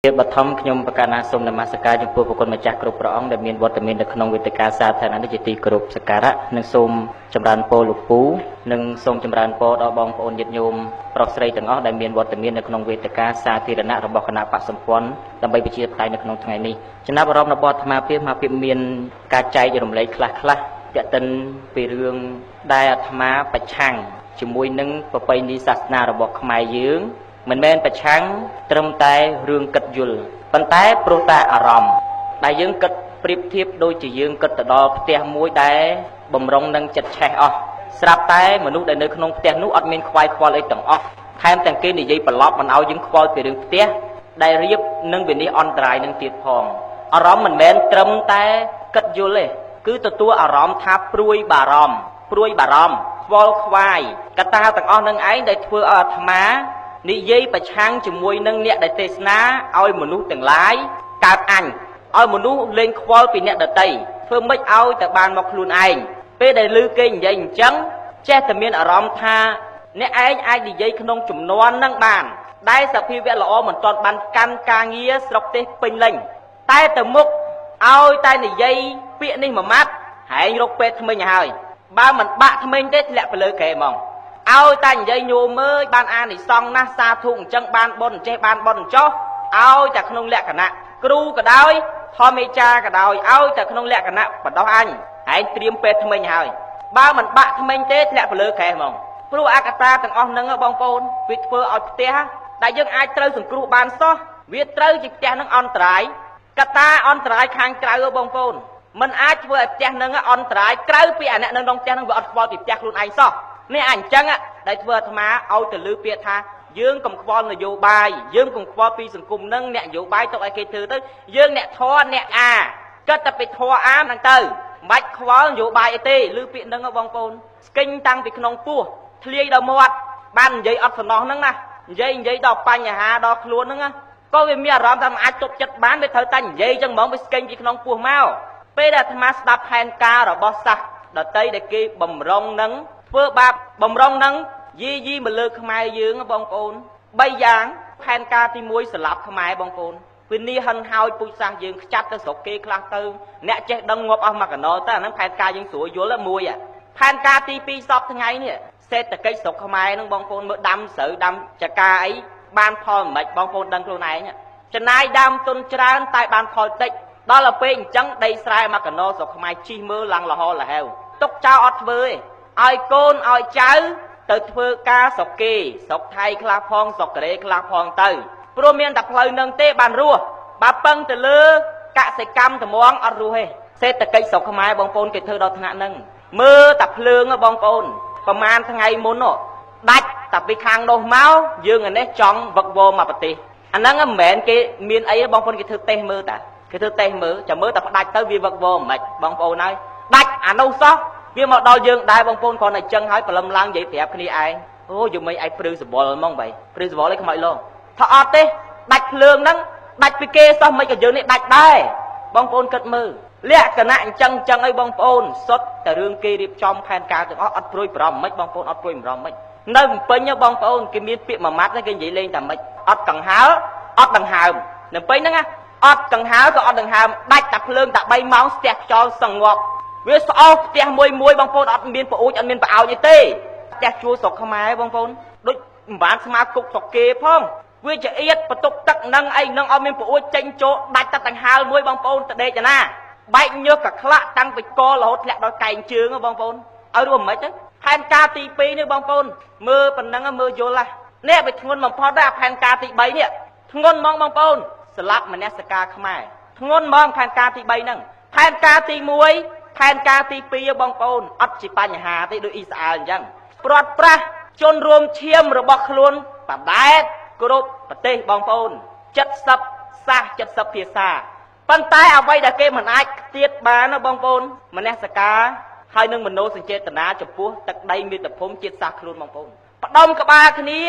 ជាបឋមខ្ញុំប្រកាសណាសូមនមស្ការចំពោះព្រះគុណម្ចាស់គ្រប់ព្រះអង្គដែលមានវត្តមាននៅក្នុងវេទិកាសាធារណៈនេះជាទីគោរពសក្ការៈនិងសូមចម្រើនពរលោកពូនិងសូមចម្រើនពរដល់បងប្អូនញាតិញោមប្រុសស្រីទាំងអស់ដែលមានវត្តមាននៅក្នុងវេទិកាសាធារណៈរបស់គណៈបក្សសម្ព័ន្ធដើម្បីប្រជាធិបតេយ្យនៅក្នុងថ្ងៃនេះចំណាប់អារម្មណ៍របស់អាត្មាភាពមកភាពមានការចែករំលែកខ្លះខ្លះទាក់ទិនពីរឿងដែលអាត្មាប្រឆាំងជាមួយនឹងប្រពៃណីសាសនារបស់ខ្មែរយើងមិនមែនប្រឆាំងត្រឹមតែរឿងគិតយល់ប៉ុន្តែព្រោះតែអារម្មណ៍ដែលយើងគិតប្រៀបធៀបដូចជាយើងគិតទៅដល់ផ្ទះមួយដែលបំរុងនឹងចិត្តឆេះអស់ស្រាប់តែមនុស្សដែលនៅក្នុងផ្ទះនោះអត់មានខ្វាយខ្វល់អីទាំងអស់ថែមទាំងគេនិយាយប្រឡប់មិនឲ្យយើងខ្វល់ពីរឿងផ្ទះដែលរៀបនឹងវិនិច្ឆ័យអន្តរាយនឹងទៀតផងអារម្មណ៍មិនមែនត្រឹមតែគិតយល់ទេគឺទទួលអារម្មណ៍ថាព្រួយបារម្ភព្រួយបារម្ភខ្វល់ខ្វាយកត្តាទាំងអស់នឹងឯងដែលធ្វើឲ្យអាត្មានិយាយប្រឆាំងជាមួយនឹងអ្នកដែលទេសនាឲ្យមនុស្សទាំងឡាយកើតអញឲ្យមនុស្សលេងខ្វល់ពីអ្នកដតីធ្វើម៉េចឲ្យតែបានមកខ្លួនឯងពេលដែលឮគេនិយាយអញ្ចឹងចេះតែមានអារម្មណ៍ថាអ្នកឯងអាចនិយាយក្នុងចំនួនហ្នឹងបានដែលសភាវៈល្អមិនទាន់បានកាន់ការងារស្រុកទេសពេញលេញតែទៅមុខឲ្យតែនិយាយពាក្យនេះមួយម៉ាត់ហែងរកពេទ្យថ្មិញហើយបើមិនបាក់ថ្មិញទេធ្លាក់ទៅលើក្រែហ្មងឲ្យតែនិយាយញោមអើយបានអានិសង្សណាស់សាធុអញ្ចឹងបានបុណ្យអញ្ចេះបានបុណ្យអញ្ចោះឲ្យតែក្នុងលក្ខណៈគ្រូក៏ដោយធម្មេចាក៏ដោយឲ្យតែក្នុងលក្ខណៈបដោះអញឯងត្រៀមពេទ្យថ្មិញហើយបើមិនបាក់ថ្មិញទេធ្លាក់ទៅលើក្រែហ្មងព្រោះអកតាទាំងអស់ហ្នឹងបងប្អូនវាធ្វើឲ្យផ្ទះដែលយើងអាចត្រូវសង្គ្រោះបានសោះវាត្រូវជាផ្ទះហ្នឹងអន្តរាយកតាអន្តរាយខាងក្រៅបងប្អូនมันអាចធ្វើឲ្យផ្ទះហ្នឹងអន្តរាយក្រៅពីអាអ្នកនៅក្នុងផ្ទះហ្នឹងវាអត់ខ្វល់ពីផ្ទះខ្លួនឯងសោះនេះអញ្ចឹងដែលធ្វើអាត្មាឲ្យទៅលើពាក្យថាយើងកុំខ្វល់នយោបាយយើងកុំខ្វល់ពីសង្គមនឹងអ្នកនយោបាយទុកឲ្យគេធ្វើទៅយើងអ្នកធរអ្នកអាគិតតែពីធរអាហ្នឹងទៅមិនបាច់ខ្វល់នយោបាយអីទេឬពាក្យហ្នឹងបងប្អូនស្គិញតាំងពីក្នុងពោះធ្លាយដល់មាត់បាននិយាយអត់សំណោះហ្នឹងណានិយាយដល់បញ្ហាដល់ខ្លួនហ្នឹងណាក៏វាមានអារម្មណ៍ថាមិនអាចទប់ចិត្តបានវាត្រូវតែនិយាយចឹងហ្មងវាស្គិញពីក្នុងពោះមកពេលដែលអាត្មាស្ដាប់ផែនការរបស់សាសដតីដែលគេបំរុងនឹងធ្វើបាបបំរុងនឹងយីយីមកលើខ្មែរយើងបងប្អូន3យ៉ាងផែនការទី1ស្លាប់ខ្មែរបងប្អូនវិនិហិនហើយពូជសាសយើងខ្ចាត់ទៅស្រុកគេខ្លះទៅអ្នកចេះដឹងងាប់អស់មកកណោទៅអាហ្នឹងផែនការយើងស្រួលយល់មួយផែនការទី2សពថ្ងៃនេះសេដ្ឋកិច្ចស្រុកខ្មែរហ្នឹងបងប្អូនមើលដាំស្រូវដាំចកាអីបានផលមិនបងប្អូនដឹងខ្លួនឯងចំណាយដើមទុនច្រើនតែបានផលតិចដល់ទៅពេលអញ្ចឹងដីស្រែមកកណោស្រុកខ្មែរជីះមើលឡើងលហលហែវទុកចោលអត់ធ្វើទេឲ្យកូនឲ្យចៅទៅធ្វើការស្រុកគេស្រុកថៃខ្លះផងស្រុកកូរ៉េខ្លះផងទៅព្រោះមានតែផ្លូវនឹងទេបានរស់បើពឹងទៅលើកសិកម្មត្មងអត់រស់ទេសេដ្ឋកិច្ចស្រុកខ្មែរបងប្អូនគេធ្វើដល់ថ្នាក់ហ្នឹងមើលតែភ្លើងបងប្អូនប្រហែលថ្ងៃមុនដាច់តែពីខាងនោះមកយើងឯនេះចង់វឹកវរមកប្រទេសអាហ្នឹងមិនមែនគេមានអីបងប្អូនគេធ្វើតេស្តមើលតាគេធ្វើតេស្តមើលចាំមើលតែផ្ដាច់ទៅវាវឹកវរមិនបងប្អូនហើយដាច់អានោះសោះវាមកដល់យើងដែរបងប្អូនគ្រាន់តែចឹងហើយព្រលឹមឡើងនិយាយប្រាប់គ្នាឯងអូយមិនឯងព្រឺសវល់ហ្មងបីព្រឺសវល់ឯងខ្មោចលងថាអត់ទេដាច់ភ្លើងហ្នឹងដាច់ពីគេសោះមិនក៏យើងនេះដាច់ដែរបងប្អូនគិតមើលលក្ខណៈអញ្ចឹងអញ្ចឹងអីបងប្អូនសុទ្ធតែរឿងគេរៀបចំផែនការទាំងអស់អត់ព្រួយបារម្ភមិនបងប្អូនអត់ព្រួយបារម្ភមិននៅភ្នំពេញបងប្អូនគេមានពាក្យមួយម៉ាត់គេនិយាយលេងតែមិនអត់កង្ហើអត់ដង្ហើមនៅពេញហ្នឹងណាអត់កង្ហើក៏អត់ដង្ហើមដាច់តែភ្លើងតែ3ម៉ោងស្ទះខ្យល់សងប់វាស្អោផ្ទះមួយមួយបងប្អូនអត់មានប្អូចអត់មានប្រអោចអីទេផ្ទះជួលស្រុកខ្មែរបងប្អូនដូចមិនបានស្មើគុកស្រុកគេផងវាចៀតបន្ទប់ទឹកនឹងអីនឹងអត់មានប្អូចចេញចូលដាច់តែដង្ហើមួយបងប្អូនទៅដេកណាបែកញើសកក្លាក់តាំងពីករហូតធ្លាក់ដល់កែងជើងបងប្អូនឲ្យរួមមិនទៅផែនការទី2នេះបងប្អូនមើលប៉ុណ្ណឹងមើលយល់ហ่ะនេះវាធ្ងន់បំផុតដែរផែនការទី3នេះធ្ងន់ហ្មងបងប្អូនស្លាប់មនសិការខ្មែរធ្ងន់ហ្មងផែនការទី3ហ្នឹងផែនការទី1ផែនការទី2បងប្អូនអត់ជាបញ្ហាទេដូចអ៊ីស្រាអែលអញ្ចឹងព្រាត់ប្រាសជនរួមឈាមរបស់ខ្លួនបដែតគ្រប់ប្រទេសបងប្អូន70សាស70ភាសាប៉ុន្តែអ្វីដែលគេមិនអាចខ្ទាតបានណាបងប្អូនមនសិការហើយនឹងមโนសញ្ចេតនាចំពោះទឹកដីមាតុភូមិជាតិសាសន៍ខ្លួនបងប្អូនផ្ដុំក្បាលគ្នា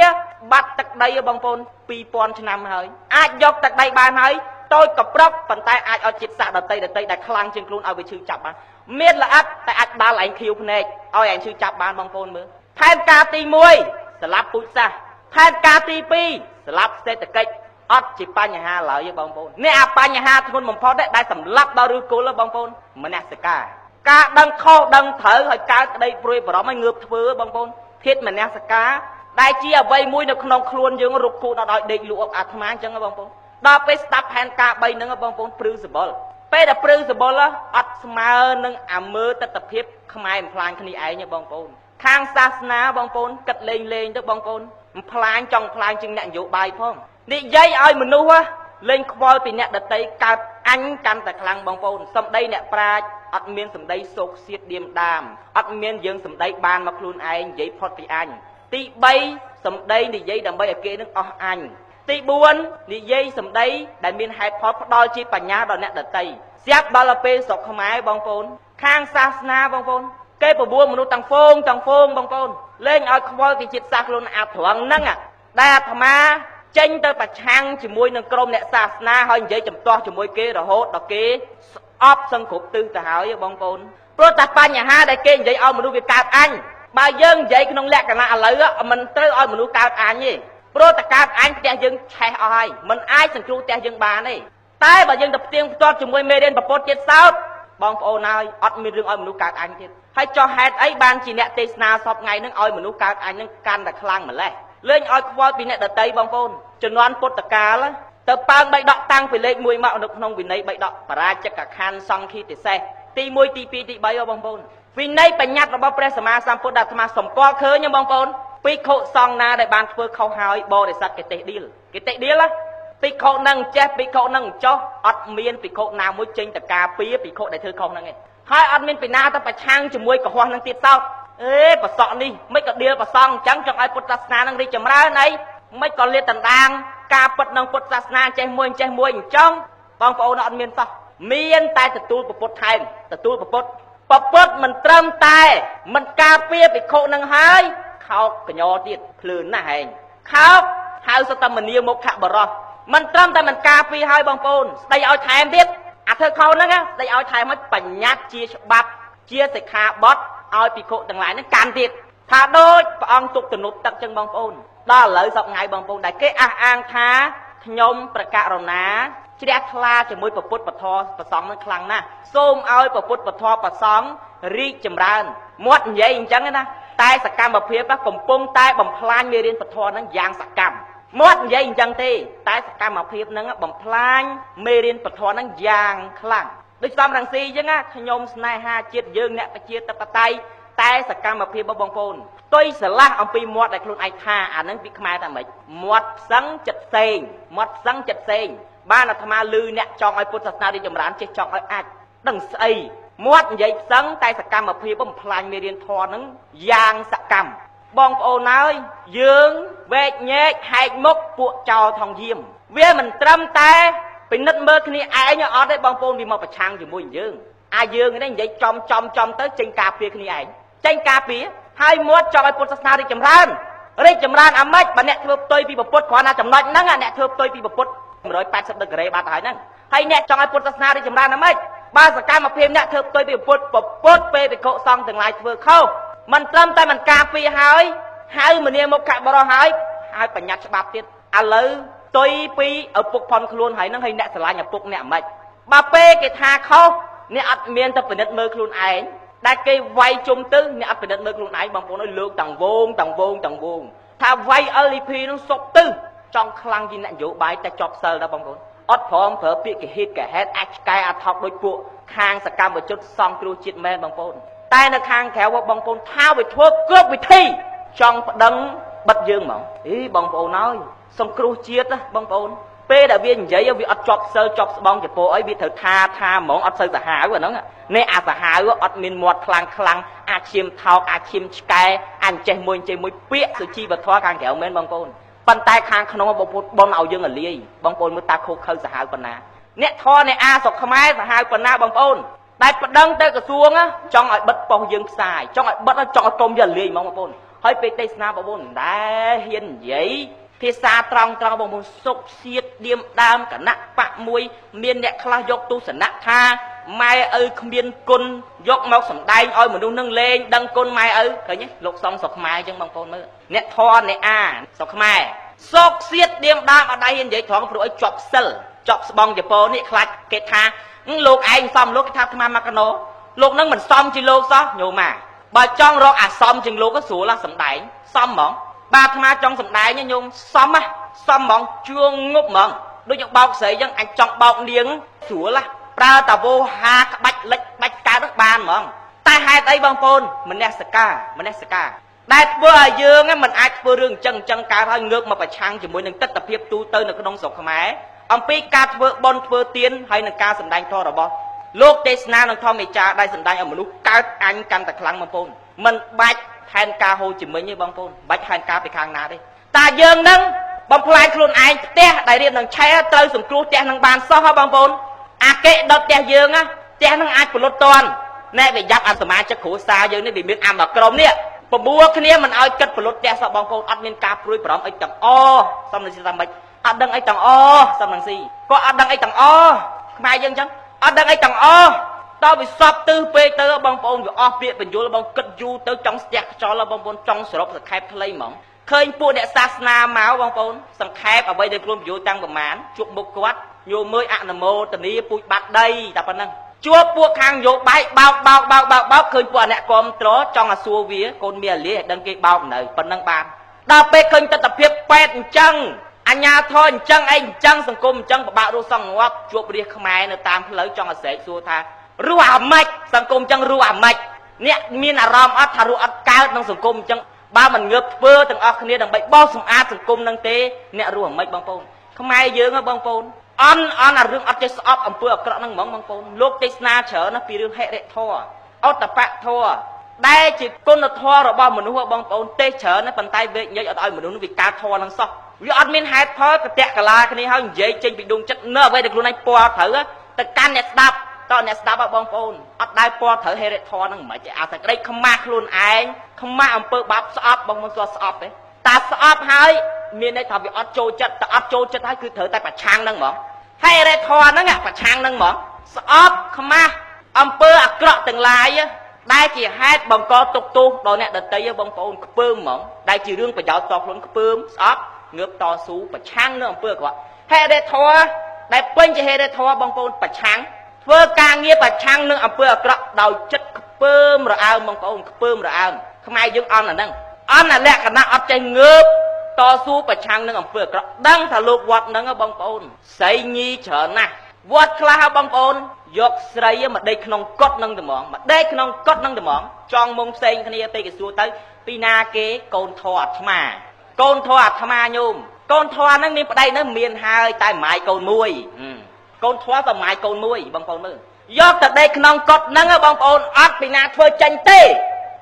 បាត់ទឹកដីបងប្អូន2000ឆ្នាំហើយអាចយកទឹកដីបានហើយតូចក៏ប្រុកប៉ុន្តែអាចឲ្យជាតិសាសន៍ដតីដតីដែលខ្លាំងជាងខ្លួនឲ្យវាឈឺចាប់បានមានល្អិតតែអាចដាល់ឯងខៀវភ្នែកឲ្យឯងឈឺចាប់បានបងប្អូនមើលផែនការទី1ស្លាប់ពូជសាសន៍ផែនការទី2ស្លាប់សេដ្ឋកិច្ច អត់ជាបញ្ហាឡើយបងប្អូន។ នេះអាបញ្ហាធ្ងន់បំផុតដែលសម្លាប់ដល់ឫសគល់បងប្អូន មនសិការ ការដឹងខុសដឹងត្រូវ ហើយកើតក្តីព្រួយបារម្ភ ឲ្យងើបធ្វើបងប្អូន។ ធាតុមនសិការដែលជាអ្វីមួយនៅក្នុងខ្លួនយើង រុកគូដល់ឲ្យដេកលក់ អាត្មាអញ្ចឹងបងប្អូន។ ដល់ពេលស្ដាប់ផែនការ3ហ្នឹងបងប្អូន ព្រឺសបល់ ពេលដែលព្រឺសបល់អត់ស្មើនឹងអាមើទត្តភាពខ្មែរបំផ្លាញគ្នាឯងបងប្អូន។ ខាងសាសនាបងប្អូនគិតលេងលេងទៅបងប្អូន បំផ្លាញចង់បំផ្លាញជាងអ្នកនយោបាយផង និយាយឲ្យមនុស្សលេងខ្វល់ពីអ្នកដតី កើតអញកាន់តែខ្លាំងបងប្អូន។ សម្ដីអ្នកប្រាជ្ញអត់មានសម្ដីសោកសៀតឌៀមដាម អត់មានយើងសម្ដីបានមកខ្លួនឯងនិយាយផុតពីអញ។ ទី3 សម្ដីនិយាយដើម្បីឲ្យគេនឹងអស់អញ។ ទី4 និយាយសម្ដីដែលមានហេតុផល ផ្ដល់ជាបញ្ញាដល់អ្នកដតី។ ស្រាប់ដល់ពេលស្រុកខ្មែរបងប្អូន ខាងសាសនាបងប្អូន គេបបួលមនុស្សទាំងហ្វូងទាំងហ្វូងបងប្អូន លេងឲ្យខ្វល់ពីជាតិសាសន៍ខ្លួន។ អាត្រង់ហ្នឹងដែលអាត្មាចេញទៅប្រឆាំងជាមួយនឹងក្រុមអ្នកសាសនា ហើយនិយាយចំទាស់ជាមួយគេរហូតដល់គេស្អប់សឹងគ្រប់ទិសទៅហើយបងប្អូន ព្រោះតែបញ្ហាដែលគេនិយាយឲ្យមនុស្សវាកើតអញ។ បើយើងនិយាយក្នុងលក្ខណៈឥឡូវ មិនត្រូវឲ្យមនុស្សកើតអញទេ ព្រោះតែកើតអញផ្ទះយើងឆេះអស់ហើយ មិនអាចសង្គ្រោះផ្ទះយើងបានទេ។ តែបើយើងទៅផ្ទៀងផ្ទាត់ជាមួយមេរៀនពពុទ្ធទៀតសោតបងប្អូន ហើយអត់មានរឿងឲ្យមនុស្សកើតអញទៀតហើយ។ ចោះហេតុអីបានជាអ្នកទេសនាសពថ្ងៃហ្នឹងឲ្យមនុស្សកើតអញហ្នឹងកាន់តែខ្លាំងម្ល៉េះ លេងឲ្យខ្វល់ពីអ្នកដតីបងប្អូន? ជំនាន់ពុទ្ធកាលទៅប៉ើងបៃដកតាំងពីលេខ1មក នៅក្នុងវិន័យបៃដកបរាជកខណ្ឌសង្ឃីតិសេសទី1 ទី2 ទី3បងប្អូន វិន័យបញ្ញត្តិរបស់ព្រះសម្មាសម្ពុទ្ធ អាត្មាសម្គាល់ឃើញបងប្អូន ភិក្ខុសង្ឃណាដែលបានធ្វើខុសហើយ បរិស័ទគេទេសឌីល គេទេសឌីល ភិក្ខុនឹងចេះ ភិក្ខុនឹងចោះ អត់មានភិក្ខុណាមួយចេញទៅការពារភិក្ខុដែលធ្វើខុសហ្នឹងទេ ហើយអត់មានពីណាទៅប្រឆាំងជាមួយកុហកនឹងទៀតសោត។ អេប្រសក់នេះមិនក៏ដៀលប្រសងអញ្ចឹង ចង់ឲ្យពុទ្ធសាសនានឹងរីកចម្រើនអី មិនក៏លាតតណ្ដាងការពិតនឹងពុទ្ធសាសនាចេះមួយចេះមួយអញ្ចឹងបងប្អូន អត់មានសោះ មានតែទទួលពុទ្ធថែម ទទួលពុទ្ធ ពពុទ្ធមិនត្រឹមតែមិនការពារភិក្ខុនឹងហើយ ខោកកញោទៀត ភ្លឿនណាស់ហែង ខោកហៅសតមនីមុខបរោះ មិនត្រឹមតែមិនការពារហើយបងប្អូន ស្ដីឲ្យថែមទៀត អាធ្វើខោហ្នឹងស្ដីឲ្យថែមឲ្យ បញ្ញត្តិជាច្បាប់ជាសិក្ខាបទឲ្យភិក្ខុទាំងឡាយហ្នឹងកាន់ទៀត ថាដូចព្រះអង្គទុកទំនប់ទឹកចឹងបងប្អូន។ ដល់ឥឡូវសប្ងៃបងប្អូន ដែលគេអះអាងថាខ្ញុំប្រកាសរណាជ្រះថ្លាជាមួយពុទ្ធពធប្រសងនឹងខ្លាំងណាស់ សូមឲ្យពុទ្ធពធប្រសងរីកចម្រើន មាត់និយាយអញ្ចឹងណា តែសកម្មភាពកំពុងតែបំផ្លាញមេរៀនពធហ្នឹងយ៉ាងសកម្ម។ មាត់និយាយអញ្ចឹងទេ តែសកម្មភាពហ្នឹងបំផ្លាញមេរៀនពធហ្នឹងយ៉ាងខ្លាំង ដូចសំរងស៊ីអញ្ចឹងណា ខ្ញុំស្នេហាជាតិយើងអ្នកប្រជាធិបតេយ្យ តែសកម្មភាពរបស់បងប្អូនផ្ទុយស្រឡះអំពីមាត់ដែលខ្លួនឯងថាអាហ្នឹង។ ពីខ្មែរតែម៉េច មាត់ផ្សឹងចិត្តផ្សេង មាត់ផ្សឹងចិត្តផ្សេង។ បានអាត្មាលឺអ្នកចង់ឲ្យពុទ្ធសាសនារីកចម្រើន ចេះចង់ឲ្យអាចដឹងស្អី មាត់និយាយផ្សឹង តែសកម្មភាពបំផ្លាញមេរៀនធម៌ហ្នឹងយ៉ាងសកម្មបងប្អូន។ ហើយយើងវែកញែកហែកមុខពួកចោលថងយាម វាមិនត្រឹមតែពិនិត្យមើលគ្នាឯងអត់ទេបងប្អូន វាមកប្រឆាំងជាមួយយើង អាយើងនេះនិយាយចំចំចំទៅ ចេញការពារគ្នាឯង ចេញការពារ ហើយមាត់ចង់ឲ្យពុទ្ធសាសនារីកចម្រើន រីកចម្រើនអាម៉េចបើអ្នកធ្វើផ្ទុយពីពុទ្ធ? គ្រាន់តែចំណុចហ្នឹង អ្នកធ្វើផ្ទុយពីពុទ្ធ180ដឺក្រេបាត់ហើយហ្នឹង ហើយអ្នកចង់ឲ្យពុទ្ធសាសនារីកចម្រើនអាម៉េច បើសកម្មភាពអ្នកធ្វើផ្ទុយពីពុទ្ធ? ពុទ្ធពេលវិខុសង្ឃទាំងឡាយធ្វើខុស មិនត្រឹមតែមិនការពារហើយ ហៅមនាមុខបរោះហើយ ហើយបញ្ញត្តិច្បាប់ទៀត ឥឡូវផ្ទុយពីឪពុកផនខ្លួនហើយហ្នឹង ហើយអ្នកស្រឡាញ់ឪពុកអ្នកមិន បើពេលគេថាខុស អ្នកអត់មានទៅពិនិត្យមើលខ្លួនឯង ដែលគេវាយជុំទៅ អ្នកអត់ពិនិត្យមើលខ្លួនឯងបងប្អូនអើយ លើកទាំងវងទាំងវងទាំងវងថាវាយ LDP នឹងសុកទៅ ចង់ខ្លាំងជាអ្នកនយោបាយ តែជាប់សិលដែរបងប្អូន អត់ព្រមប្រើពាក្យកេហិតកេហេតអាចឆ្កែអាថោកដូចពួកខាងសកម្មជនសង្គ្រោះជាតិមែនបងប្អូន តែនៅខាងក្រៅបងប្អូនថាវាធ្វើគ្រប់វិធីចង់ប្តឹងបិទយើងហ្មង។ អីបងប្អូនអើយ សង្គ្រោះជាតិណាបងប្អូន ពេលដែលវានិយាយវាអត់ជាប់សិលជាប់ស្បង់ចំពោះអី វាត្រូវថាថាហ្មង អត់សូវសាហាវអាហ្នឹងនេះ អាសាហាវអត់មានមាត់ខ្លាំងខ្លាំង អាឈាមថោក អាឈាមឆ្កែ អញចេះមួយចេះមួយ ពាក្យសុជីវធម៌ខាងក្រៅមែនបងប្អូន ប៉ុន្តែខាងក្នុងបងប្អូនប៉ុនឲ្យយើងអាលាយ។ បងប្អូនមើលតាខូខើសាហាវប៉ុណ្ណា អ្នកធរអ្នកអាស្រុកខ្មែរសាហាវប៉ុណ្ណាបងប្អូន ដែលប្តឹងទៅក្រសួងចង់ឲ្យបិទប៉ុស្តិ៍យើងផ្សាយ ចង់ឲ្យបិទ ចង់ឲ្យកុំយកលាយហ្មងបងប្អូន។ ហើយពេលទេសនាបងប្អូនមិនដែលហ៊ាននិយាយភាសាត្រង់ត្រង់បងប្អូន សុកសៀតឌៀមដើមគណៈបកមួយ មានអ្នកខ្លះយកទស្សនៈថាម៉ែឪគ្មានគុណ យកមកសំដែងឲ្យមនុស្សនឹងលែងដឹងគុណម៉ែឪ ឃើញទេលោកសុងស្រុកខ្មែរអញ្ចឹងបងប្អូន។ មើលអ្នកធរអ្នកអាស្រុកខ្មែរ សោកសៀតដៀមដាមអត់ដៃហ៊ាននិយាយត្រង់ព្រោះអីជាប់សិលជាប់ស្បង់ជប៉ុននេះខ្លាចគេថាលោកឯងសំលោកគេថាអាត្មាមកកណោលោកនឹងមិនសមជាលោកសោះញោមម៉ាបើចង់រកអាសមជាងលោកក៏ស្រួលសំដែងសមហ្មងបាទអាត្មាចង់សំដែងញោមសមណាសមហ្មងជួងងប់ហ្មងដូចយើងបោកស្រីអញ្ចឹងអញចង់បោកនាងស្រួលណាប្រើតាវោហាក្បាច់លិចបាច់កើតបានហ្មងតែហេតុអីបងប្អូនមនសិការមនសិការដែលធ្វើឲ្យយើងមិនអាចធ្វើរឿងអញ្ចឹងអញ្ចឹងកើតហើយងើបមកប្រឆាំងជាមួយនឹងទស្សនវិជ្ជាទូទៅនៅក្នុងស្រុកខ្មែរអំពីការធ្វើបុណ្យធ្វើទានហើយនឹងការសម្ដែងធម៌របស់លោកទេសនានិងធម្មចារដែលសម្ដែងឲ្យមនុស្សកើតអញកាន់តែខ្លាំងបងប្អូនមិនបាច់ផែនការហូជីមិញទេបងប្អូនបាច់ផែនការពីខាងណាទេតាយើងនឹងបំផ្លាញខ្លួនឯងផ្ទះដែលរៀបនឹងឆេះត្រូវសង្គ្រោះផ្ទះនឹងបានសោះហ៎បងប្អូនអាកេដុតផ្ទះយើងណាផ្ទះនឹងអាចពលុតតន់ណែវាយ៉ាប់អាសមាជិកគ្រួសារយើងនេះវាមានអាមកក្រុមនេះបបួលគ្នាមិនឲ្យគិតពលុតផ្ទះសោះបងប្អូនអត់មានការព្រួយបារម្ភអីទាំងអសំនឹងស៊ីថាម៉េចអត់ដឹងអីទាំងអសំនឹងស៊ីគាត់អត់ដឹងអីទាំងអខ្មែរយើងចឹងអត់ដឹងអីទាំងអតើវាសពទិសពេកទៅបងប្អូនវាអស់ពាក្យបញ្យលបងគិតយូរទៅចង់ស្ទះខ្យល់បងប្អូនចង់សរុបសង្ខេបខ្លីហ្មងឃើញពួកអ្នកសាសនាមកបងប្អូនសង្ខេបអ្វីដែលខ្លួនបញ្យលតាំងប្រមាណជួបមុខគាត់ញោមមើលអនុមោទនីពូជបាត់ដីតែប៉ុណ្ណឹងជួបពួកខាងយោបាយបោកបោកបោកបោកបោកឃើញពួកអ្នកគាំទ្រចង់ឲ្យសួរវាកូនមានអាលាឲ្យដឹងគេបោកនៅប៉ុណ្ណឹងបានដល់ពេលឃើញទស្សនវិជ្ជាពេទ្យអញ្ចឹងអញ្ញាធរអញ្ចឹងឯងអញ្ចឹងសង្គមអញ្ចឹងពិបាករស់សងងាប់ជួបរាជខ្មែរនៅតាមផ្លូវចង់ឲ្យស្រែកសួរថារស់អាម៉េចសង្គមអញ្ចឹងរស់អាម៉េចអ្នកមានអារម្មណ៍អត់ថារស់អត់កើតក្នុងសង្គមអញ្ចឹងបើមិនងើបធ្វើទាំងអស់គ្នាដើម្បីបោសសម្អាតសង្គមនឹងទេអ្នករស់អាម៉េចបងប្អូនខ្មែរយើងហ៎បងប្អូនអន់អន់អារឿងអត់ចេះស្អប់អំពើអាក្រក់ហ្នឹងហ្មងបងប្អូនលោកទេសនាច្រើនណាស់ពីរឿងហិរិធម៌អតបៈធម៌ដែលជាគុណធម៌របស់មនុស្សបងប្អូនទេសច្រើនណាស់ប៉ុន្តែវេកញែកអត់ឲ្យមនុស្សនោះវាកើតធម៌ហ្នឹងសោះវាអត់មានហេតុផលកតកលាគ្នាហើយនិយាយចេញពីដួងចិត្តនៅអ្វីដែលខ្លួនឯងពណ៌ត្រូវទៅកាន់អ្នកស្ដាប់តើអ្នកស្ដាប់បងប្អូនអត់ដែលពណ៌ត្រូវហិរិធម៌ហ្នឹងមិនទេអាសក្តីខ្មាស់ខ្លួនឯងខ្មាស់អំពើបាបស្អប់បងប្អូនស្គាល់ស្អប់ទេតាស្អប់ហើយមានន័យថាវាអត់ចូលចិត្តតែអត់ចូលចិត្តហើយគឺត្រូវតែប្រឆាំងហ្នឹងហ្មងហេរិធម៌ហ្នឹងប្រឆាំងហ្នឹងហ្មងស្អប់ខ្មាស់អំពើអាក្រក់ទាំងឡាយដែលជាហេតុបង្កទុក្ខទោសដល់អ្នកដទៃបងប្អូនខ្ពើមហ្មងដែលជារឿងប្រយោជន៍តខ្លួនខ្ពើមស្អប់ងើបតស៊ូប្រឆាំងនឹងអំពើអាក្រក់ហេរិធម៌ដែលពេញជាហេរិធម៌បងប្អូនប្រឆាំងធ្វើការងារប្រឆាំងនឹងអំពើអាក្រក់ដោយចិត្តខ្ពើមរអើមបងប្អូនខ្ពើមរអើមខ្មែរយើងអន់អាហ្នឹងអន់អាលក្ខណៈអត់ចេះងើបតស៊ូប្រឆាំងនឹងអំពើអាក្រក់ដឹងថាលោកវត្តហ្នឹងបងប្អូនស្រីញីច្រើនណាស់វត្តខ្លះបងប្អូនយកស្រីមកដេកក្នុងកុដនឹងត្មងមកដេកក្នុងកុដនឹងត្មងចងមុងផ្សេងគ្នាពេលគេសួរទៅពីណាគេកូនធរអាត្មាកូនធរអាត្មាញោមកូនធរហ្នឹងមានប្តីនៅមានហើយតែម៉ាយកូនមួយកូនធរក៏ម៉ាយកូនមួយបងប្អូនមើលយកទៅដេកក្នុងកុដហ្នឹងបងប្អូនអត់ពីណាធ្វើចេញទេ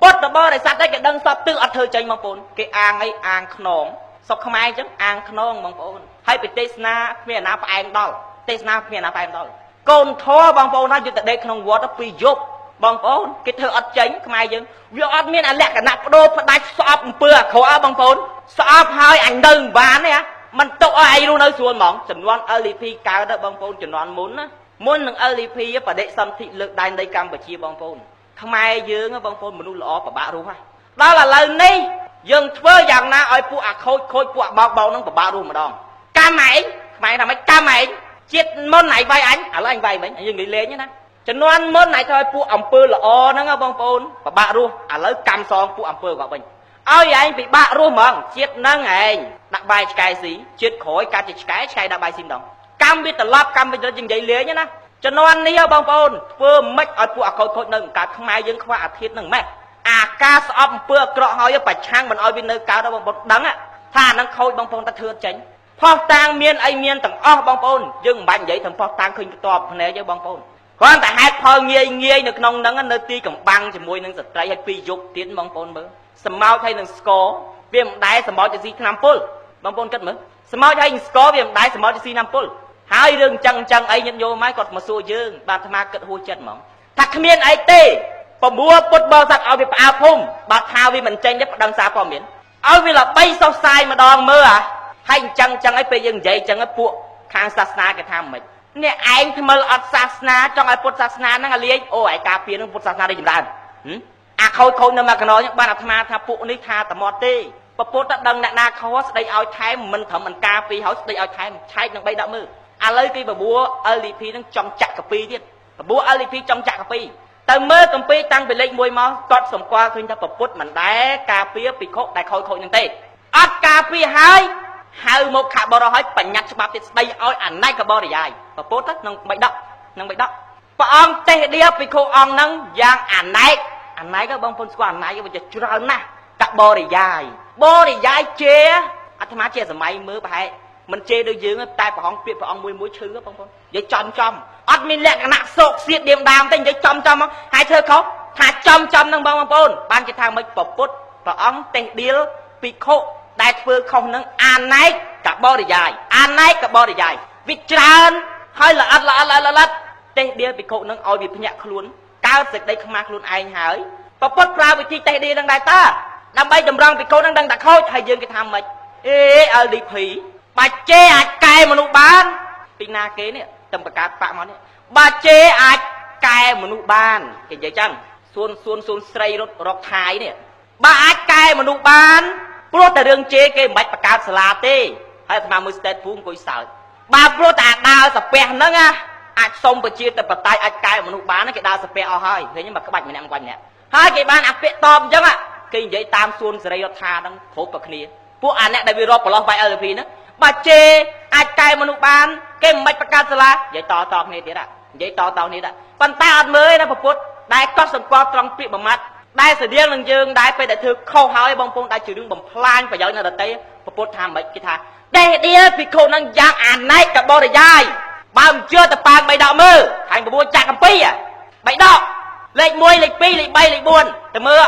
ពុទ្ធបរិស័ទឯងគេដឹងសពទិសអត់ធ្វើចេញបងប្អូនគេអាងអីអាងខ្នងស្រុកខ្មែរអញ្ចឹងអាងខ្នងបងប្អូនហើយពីទេសនាគ្មានអាណាផ្អែមដល់ទេសនាគ្មានអាណាផ្អែមដល់កូនធរបងប្អូនណាយកទៅដេកក្នុងវត្តពីយប់បងប្អូនគេធ្វើអត់ចេញខ្មែរយើងវាអត់មានអាលក្ខណៈបដូរផ្ដាច់ស្អប់អំពើអាក្រក់បងប្អូនស្អប់ហើយអញនៅមិនបានទេមិនទុកឲ្យឯងរស់នៅស្រួលហ្មងចំនួន LDP កើតទៅបងប្អូនចំនួនមុនណាមុននឹង LDP បដិសន្ធិលើកដែនដីកម្ពុជាបងប្អូនខ្មែរយើងបងប្អូនមនុស្សល្អពិបាករស់ហើយដល់ឥឡូវនេះយើងធ្វើយ៉ាងណាឲ្យពួកអាខូចខូចពួកអាបោកបោកហ្នឹងពិបាករស់ម្ដងកម្មឯងខ្មែរថាម៉េចកម្មឯងជាតិមុនឯងវាយអញឥឡូវអញវាយមិញយើងនិយាយលេងណាចំនួនមុនឯងធ្វើឲ្យពួកអំពើល្អហ្នឹងបងប្អូនពិបាករស់ឥឡូវកម្មសងពួកអំពើគាត់វិញឲ្យឯងពិបាករស់ហ្មងជាតិហ្នឹងឯងដាក់បាយឆ្កែស៊ីជាតិក្រោយកាត់ជាឆ្កែឆ្កែដាក់បាយស៊ីម្ដងកម្មវាត្រឡប់កម្មវាយើងនិយាយលេងណាជំនាន់នេះបងប្អូនធ្វើម៉េចឲ្យពួកអាខូចខូចនៅកើតខ្មែរយើងខ្វះអាធិធហ្នឹងម៉េចអាការស្អប់អំពើអាក្រក់ហើយប្រឆាំងមិនឲ្យវានៅកើតបងប្អូនដឹងថាអាហ្នឹងខូចបងប្អូនតែធ្វើចេញផោះតាងមានអីមានទាំងអស់បងប្អូនយើងមិនបាច់និយាយទាំងផោះតាងឃើញបន្ទាប់ភ្នែកទេបងប្អូនគ្រាន់តែហេតុផលងាយងាយនៅក្នុងហ្នឹងនៅទីកំបាំងជាមួយនឹងស្ត្រីហើយពីរយប់ទៀតបងប្អូនមើលសម្ោចហើយនឹងស្គរវាមិនដែរសម្ោចទៅស៊ីឆ្នាំពុលបងប្អូនគិតមើលសម្ោចហើយនឹងស្គរវាមិនដែរសម្ោចទៅស៊ីឆ្នាំពុលហើយរឿងចឹងចឹងអីញាតិញោមហើយគាត់មកសួរយើងបាទអាត្មាគិតហួសចិត្តហ្មងថាគ្មានអីទេពមួពុទ្ធបរិស័ទឲ្យវាផ្អើលភូមិបាទថាវាមិនចេញទេប្តឹងសារព័ត៌មានឲ្យវាល្បីសុសសាយម្ដងមើលអាហើយអញ្ចឹងចឹងអីពេលយើងនិយាយចឹងពួកខាងសាសនាគេថាមិនអ្នកឯងថ្មិលអត់សាសនាចង់ឲ្យពុទ្ធសាសនាហ្នឹងអាលាយអូឯការពារនឹងពុទ្ធសាសនារីចម្រើនអាខូចខូចនៅមកកណោចឹងបានអាត្មាថាពួកនេះថាតែមាត់ទេ ពពុទ្ធដឹងអ្នកណាខុសស្ដីឲ្យថែមមិនត្រឹមមិនការពីហើយស្ដីឲ្យថែមឆែកនឹង3ដាក់មើលឥឡូវគេបបួល LDP នឹងចង់ចាក់កាពីទៀតបបួល LDP ចង់ចាក់កាពីទៅមើលកម្ពីតាំងពីលេខ1មកកត់សម្គាល់ឃើញថាពពុទ្ធមិនដែលការពារភិក្ខុដែលខូចខូចនឹងទេអត់ការពារហើយហៅមកខបរោះឲ្យបញ្ញត្តិច្បាប់ទៀតស្ដីឲ្យអនេកបរិយាយពពុទ្ធក្នុង3ដកក្នុង3ដកព្រះអង្គទេសដៀភិក្ខុអង្គហ្នឹងយ៉ាងអនេកអនេកបងប្អូនស្គាល់អនេកវាច្រើនណាស់កបរិយាយបរិយាយជេអាត្មាជាសម័យមើលប្រហែលមិនជេរដូចយើងតែព្រះអង្គពាក្យព្រះអង្គមួយមួយឈឺបងប្អូននិយាយចំចំអត់មានលក្ខណៈសោកសៀតដៀមដាមទេនិយាយចំចំមកហើយធ្វើខុសថាចំចំនឹងបងប្អូនបានគេថាមិនពពុទ្ធព្រះអង្គទេសដៀលភិក្ខុដែលធ្វើខុសនឹងអាណែកកបរិយាយអាណែកកបរិយាយវាច្រើនហើយល្អិតល្អិតល្អិតទេសដៀលភិក្ខុនឹងឲ្យវាភ្ញាក់ខ្លួនកើតសេចក្តីខ្មាស់ខ្លួនឯងហើយពពុទ្ធប្រើវិធីទេសដៀលនឹងដែរតើដើម្បីតម្រង់ភិក្ខុនឹងដឹងតែខូចហើយយើងគេថាម៉េចអេ LDP បាជេអាចកែមនុស្សបានពីណាគេនេះតំបង្កើតបាក់មកនេះបាជេអាចកែមនុស្សបានគេនិយាយចឹងសួនសួនសួនស្រីរត់រកថៃនេះបើអាចកែមនុស្សបានព្រោះតែរឿងជេគេមិនបាច់បង្កើតសាលាទេហើយអាត្មាមួយ state ភូមិអង្គុយសើចបើព្រោះតែអាដើរសាពះហ្នឹងណាអាចសុំប្រជាធិបតេយ្យអាចកែមនុស្សបានគេដើរសាពះអស់ហើយឃើញមកក្បាច់ម្នាក់ក្បាច់ម្នាក់ហើយគេបានអាពាក្យតបអញ្ចឹងគេនិយាយតាមសួនសេរីរដ្ឋាហ្នឹងគ្រប់តែគ្នាពួកអាអ្នកដែលវារាប់ប្រឡោះបាយ LP ហ្នឹងបើជេអាចកែមនុស្សបានគេមិនបាច់បង្កើតសាលានិយាយតតគ្នាទៀតនិយាយតតគ្នាដែរប៉ុន្តែអត់មើលទេណាពុទ្ធដែលកត់សម្គាល់ត្រង់ពាក្យមួយម៉ាត់ដែលស្តៀងនឹងយើងដែរពេលដែលធ្វើខុសហើយបងប្អូនដែលជារឿងបំផ្លាញប្រយោជន៍នៅដទៃពុទ្ធថាមិនគេថាដេះដៀលភិក្ខុនឹងយ៉ាងអនេកបរិយាយបើមិនជឿទៅប៉ាង3ដកមើលខាង9ចាក់កំពី3ដកលេខ1លេខ2លេខ3លេខ4ទៅមើល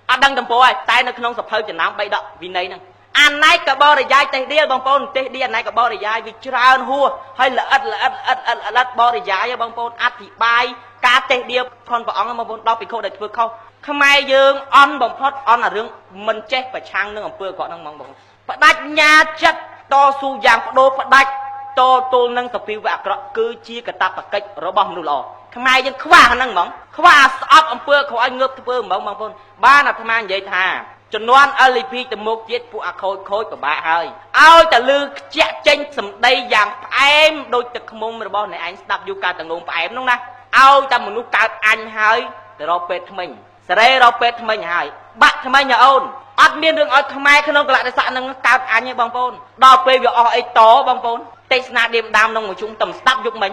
អត់ដឹងតំពោហើយតែនៅក្នុងសភៅចំណាំ3ដកវិន័យហ្នឹងអនេកបរិយាយទេសដៀលបងប្អូនទេសដៀលអនេកបរិយាយវាច្រើនហួសហើយល្អិតល្អិតល្អិតល្អិតបរិយាយបងប្អូនអធិប្បាយការទេសដៀលខនព្រះអង្គបងប្អូនដល់ភិក្ខុដែលធ្វើខុសខ្មែរយើងអន់បំផុតអន់អារឿងមិនចេះប្រឆាំងនឹងអំពើអាក្រក់ហ្នឹងហ្មងបងបដិញ្ញាចិត្តតស៊ូយ៉ាងបដូរផ្ដាច់តទល់នឹងសភាវៈអាក្រក់គឺជាកាតព្វកិច្ចរបស់មនុស្សល្អខ្មែរយើងខ្វះហ្នឹងហ្មងខ្វះស្អប់អំពើក្រឲ្យងើបធ្វើហ្មងបងប្អូនបានអាត្មានិយាយថាជំនាន់ LP ទៅមុខទៀតពួកអាខូចខូចពិបាកហើយឲ្យតែលឺខ្ជាក់ចេញសម្ដីយ៉ាងផ្អែមដូចទឹកឃ្មុំរបស់អ្នកឯងស្ដាប់យូរកើតតងងផ្អែមនោះណាឲ្យតែមនុស្សកើតអញហើយទៅរកពេទ្យថ្មិញសេរីរកពេទ្យថ្មិញហើយបាក់ថ្មិញអូនអត់មានរឿងឲ្យខ្មែរក្នុងកលៈទេសៈនឹងកើតអញទេបងប្អូនដល់ពេលវាអស់អីតបងប្អូនទេសនាឌៀមដាមក្នុងមួយជុំតំស្ដាប់យុគមិញ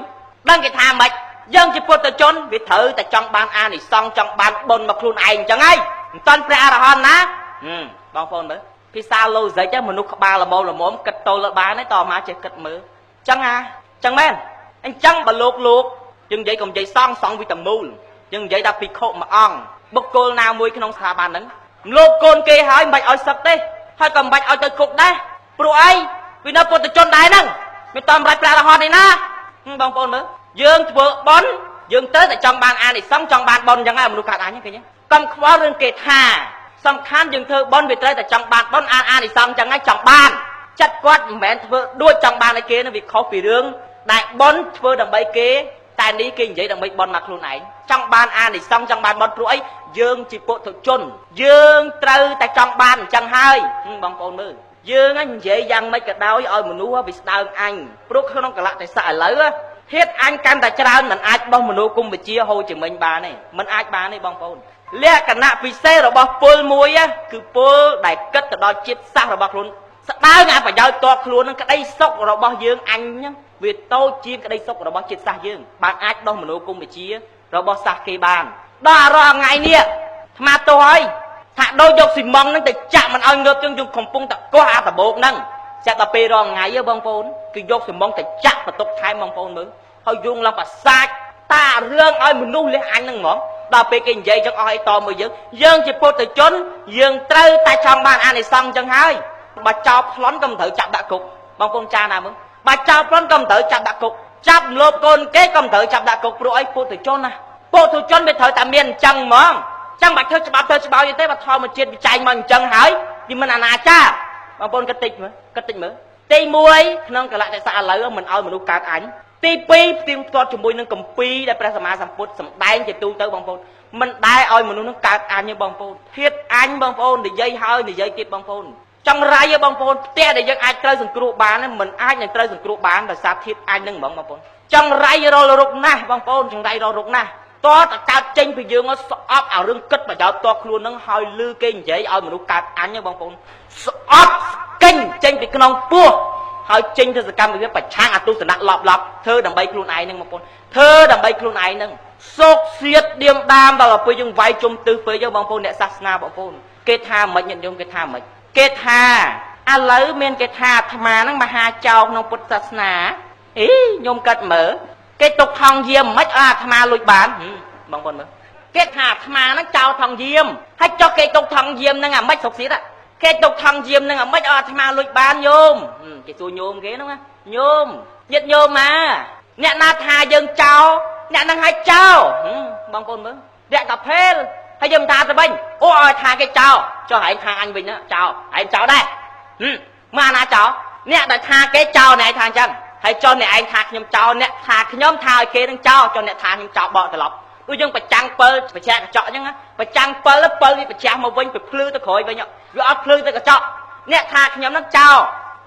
ដឹងគេថាម៉េចយើងជាពុទ្ធជនវាត្រូវតែចង់បានអានិសង្សចង់បានបុណ្យមកខ្លួនឯងអញ្ចឹងហើយមិនតាន់ព្រះអរហន្តណាបងប្អូនមើលភាសាឡូហ្សិកមនុស្សក្បាលល្មមល្មមគិតតលើបានទេតមកចេះគិតមើលអញ្ចឹងអាអញ្ចឹងមែនអញ្ចឹងបើលោកលោកយើងនិយាយកុំនិយាយសងសងវិតមូលយើងនិយាយថាភិក្ខុមួយអង្គបុគ្គលណាមួយក្នុងស្ថាប័នហ្នឹងលោកកូនគេហើយមិនបាច់ឲ្យសឹកទេហើយក៏មិនបាច់ឲ្យទៅគុកដែរព្រោះអីវានៅពុទ្ធជនដែរហ្នឹងមិនតំរាច់ព្រះអរហន្តនេះណាបងប្អូនមើលយើងធ្វើបុណ្យយើងទៅតែចង់បានអានិសង្សចង់បានបុណ្យអញ្ចឹងហើយមនុស្សកើតអញឃើញទេកុំខ្វល់រឿងគេថាសំខាន់យើងធ្វើបុណ្យវាត្រូវតែចង់បានបុណ្យអានិសង្សអញ្ចឹងហើយចង់បានចិត្តគាត់មិនមែនធ្វើដូចចង់បានឲ្យគេនឹងវាខុសពីរឿងដែលបុណ្យធ្វើដើម្បីគេតែនេះគេនិយាយដើម្បីបុណ្យមកខ្លួនឯងចង់បានអានិសង្សចង់បានបុណ្យព្រោះអីយើងជាពុទ្ធជនយើងត្រូវតែចង់បានអញ្ចឹងហើយបងប្អូនមើលយើងនិយាយយ៉ាងម៉េចក៏ដោយឲ្យមនុស្សវាស្ដើងអញព្រោះក្នុងកលៈទេសៈឥឡូវហេតុអញកាន់តែច្រើនមិនអាចបោះមនោគមវិជ្ជាហូជីមិញបានទេមិនអាចបានទេបងប្អូនលក្ខណៈពិសេសរបស់ពលមួយគឺពលដែលគិតទៅដល់ជាតិសាសន៍របស់ខ្លួនស្ដើងអាប្រយោជន៍តខ្លួននឹងក្តីសុខរបស់យើងអញហ្នឹងវាតូចជាងក្តីសុខរបស់ជាតិសាសន៍យើងបានអាចដោះមនោគមវិជ្ជារបស់សាសន៍គេបានដល់រាល់ថ្ងៃនេះអាត្មាទោសហើយថាដូចយកស៊ីម៉ងហ្នឹងទៅចាក់មិនឲ្យងើបយើងកំពុងតែកោះអាដបោកហ្នឹងចាក់ដល់ពេលរាល់ថ្ងៃបងប្អូនគឺយកស៊ីម៉ងទៅចាក់បន្ទុកថែមបងប្អូនមើលហើយយងឡើងប្រសាចតារឿងឲ្យមនុស្សលះអញហ្នឹងហ្មងដល់ពេលគេនិយាយចឹងអស់អីតមួយយើងយើងជាពុទ្ធជនយើងត្រូវតែចង់បានអានិសង្សចឹងហើយបើចោលប្លន់ក៏មិនត្រូវចាប់ដាក់គុកបងប្អូនចាណាមើលបើចោលប្លន់ក៏មិនត្រូវចាប់ដាក់គុកចាប់លោបកូនគេក៏មិនត្រូវចាប់ដាក់គុកព្រោះអីពុទ្ធជនណាពុទ្ធជនវាត្រូវតែមានអញ្ចឹងហ្មងចឹងបាច់ធ្វើច្បាប់ធ្វើច្បាប់ទេបើធម្មជាតិវាចែងមកអញ្ចឹងហើយវាមិនអនាចារបងប្អូនគិតតិចមើលគិតតិចមើលទី1ក្នុងកលៈទេសៈឥឡូវមិនឲ្យមនុស្សកើតអញទី2ផ្ទៀងផ្ទាត់ជាមួយនឹងកម្ពីដែលព្រះសម្មាសម្ពុទ្ធសម្ដែងជាទូទៅបងប្អូនមិនដែលឲ្យមនុស្សនឹងកើតអញទេបងប្អូនធាតអញបងប្អូននិយាយហើយនិយាយទៀតបងប្អូន ចង់រៃបងប្អូនផ្ទះដែលយើងអាចត្រូវសង្គ្រោះបានមិនអាចនឹងត្រូវសង្គ្រោះបានដោយសារធាតុអញនឹងហ្មងបងប្អូនចង់រៃរលរុកណាស់បងប្អូនចង់រៃរលរុកណាស់តើតកើតចេញពីយើងស្អប់អារឿងគិតប្រយោជន៍តខ្លួននឹងហើយលឺគេនិយាយឲ្យមនុស្សកើតអញបងប្អូនស្អប់ស្កិញចេញពីក្នុងពោះហើយចេញទៅសកម្មភាពប្រឆាំងអទុសនៈលប់លប់ធ្វើដើម្បីខ្លួនឯងនឹងបងប្អូនធ្វើដើម្បីខ្លួនឯងនឹងសោកសៀតឌៀមដាមដល់ពេលយើងវាយជុំទិសពេកបងប្អូនអ្នកសាសនាបងប្អូនគេថាមិនញាតិញោមគេថាមិនគេថាឥឡូវមានគេថាអាត្មាហ្នឹងមហាចោរក្នុងពុទ្ធសាសនាអីញោមកាត់មើលគេទុកថងយាមមិនឲ្យអាត្មាលួចបានបងប្អូនមើលគេថាអាត្មាហ្នឹងចោលថងយាមហើយចុះគេទុកថងយាមហ្នឹងអាម៉េចស្រុកសៀតគេទុកថងយាមហ្នឹងអាម៉េចឲ្យអាត្មាលួចបានញោមគេសួរញោមគេហ្នឹងណាញោមញាតិញោមមកអ្នកណាថាយើងចោលអ្នកហ្នឹងឲ្យចោលបងប្អូនមើលអ្នកកាភេលហើយយើងថាទៅវិញអូឲ្យថាគេចោលចុះឯងថាអញវិញណាចោលឯងចោលដែរមកណាចោលអ្នកដែលថាគេចោលអ្នកឯងថាអញ្ចឹងហើយចុះអ្នកឯងថាខ្ញុំចោលអ្នកថាខ្ញុំថាឲ្យគេនឹងចោលចុះអ្នកថាខ្ញុំចោលបកត្រឡប់ដូចយើងប្រចាំងពិលប្រចាំកញ្ចក់អញ្ចឹងប្រចាំងពិលពិលវាប្រចាំមកវិញទៅភ្លឺទៅក្រោយវិញវាអត់ភ្លឺទៅកញ្ចក់អ្នកថាខ្ញុំនឹងចោល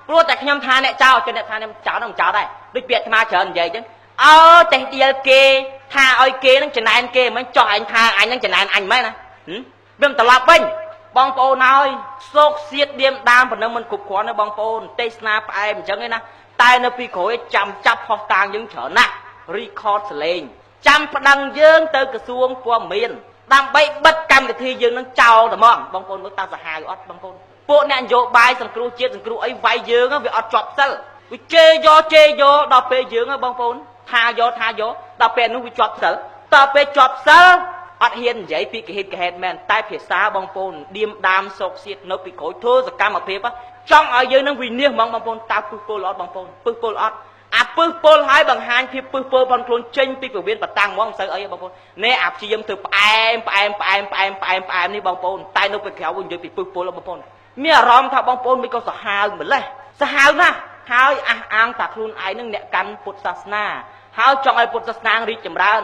ព្រោះតែខ្ញុំថាអ្នកចោលចុះអ្នកថាខ្ញុំចោលនឹងចោលដែរដូចពាក្យអាត្មាច្រើននិយាយអញ្ចឹងអោចេះដៀលគេថាឲ្យគេនឹងចំណែនគេមិនចោះឯងថាអញនឹងចំណែនអញមែនណាវាមិនត្រឡប់វិញបងប្អូនហើយសោកសៀតឌៀមដាមប៉ុណ្ណឹងមិនគ្រប់គ្រាន់ទេបងប្អូនទេសនាផ្អែមអញ្ចឹងឯណាតែនៅពីក្រោយចាំចាប់ផុសតាងយើងច្រើនណាស់ record សលេងចាំប្តឹងយើងទៅក្រសួងព័ត៌មានដើម្បីបិទកម្មវិធីយើងនឹងចោលតែហ្មងបងប្អូនមើលតាសាហាវអត់បងប្អូនពួកអ្នកនយោបាយសង្គ្រោះជាតិសង្គ្រោះអីវាយយើងវាអត់ជាប់សិលវាជេរយកជេរយកដល់ពេលយើងបងប្អូនថាយកថាយកដល់ពេលនោះវាជាប់សិលតពេលជាប់សិលអត់ហ៊ាននិយាយពីកហិតកហេតមែនតែភាសាបងប្អូនឌៀមដាមសោកសៀតនៅពីក្រោយធ្វើសកម្មភាពចង់ឲ្យយើងនឹងវិនិច្ឆ័យហ្មងបងប្អូនតើពឹសពលអត់បងប្អូនពឹសពលអត់អាពឹសពលហើយបង្ហាញភាពពឹសពលផងខ្លួនចេញពីពវៀនបតាំងហ្មងមិនសូវអីបងប្អូននេះអាព្យាយាមធ្វើផ្អែមផ្អែមផ្អែមផ្អែមផ្អែមផ្អែមនេះបងប្អូនតែនៅពីក្រៅវិញនិយាយពីពឹសពលបងប្អូនមានអារម្មណ៍ថាបងប្អូនមិនក៏សាហាវម្លេះសាហាវណាស់ហើយអះអាងថាខ្លួនឯងនឹងអ្នកកាន់ពុទ្ធសាសនាហើយចង់ឲ្យពុទ្ធសាសនារីកចម្រើន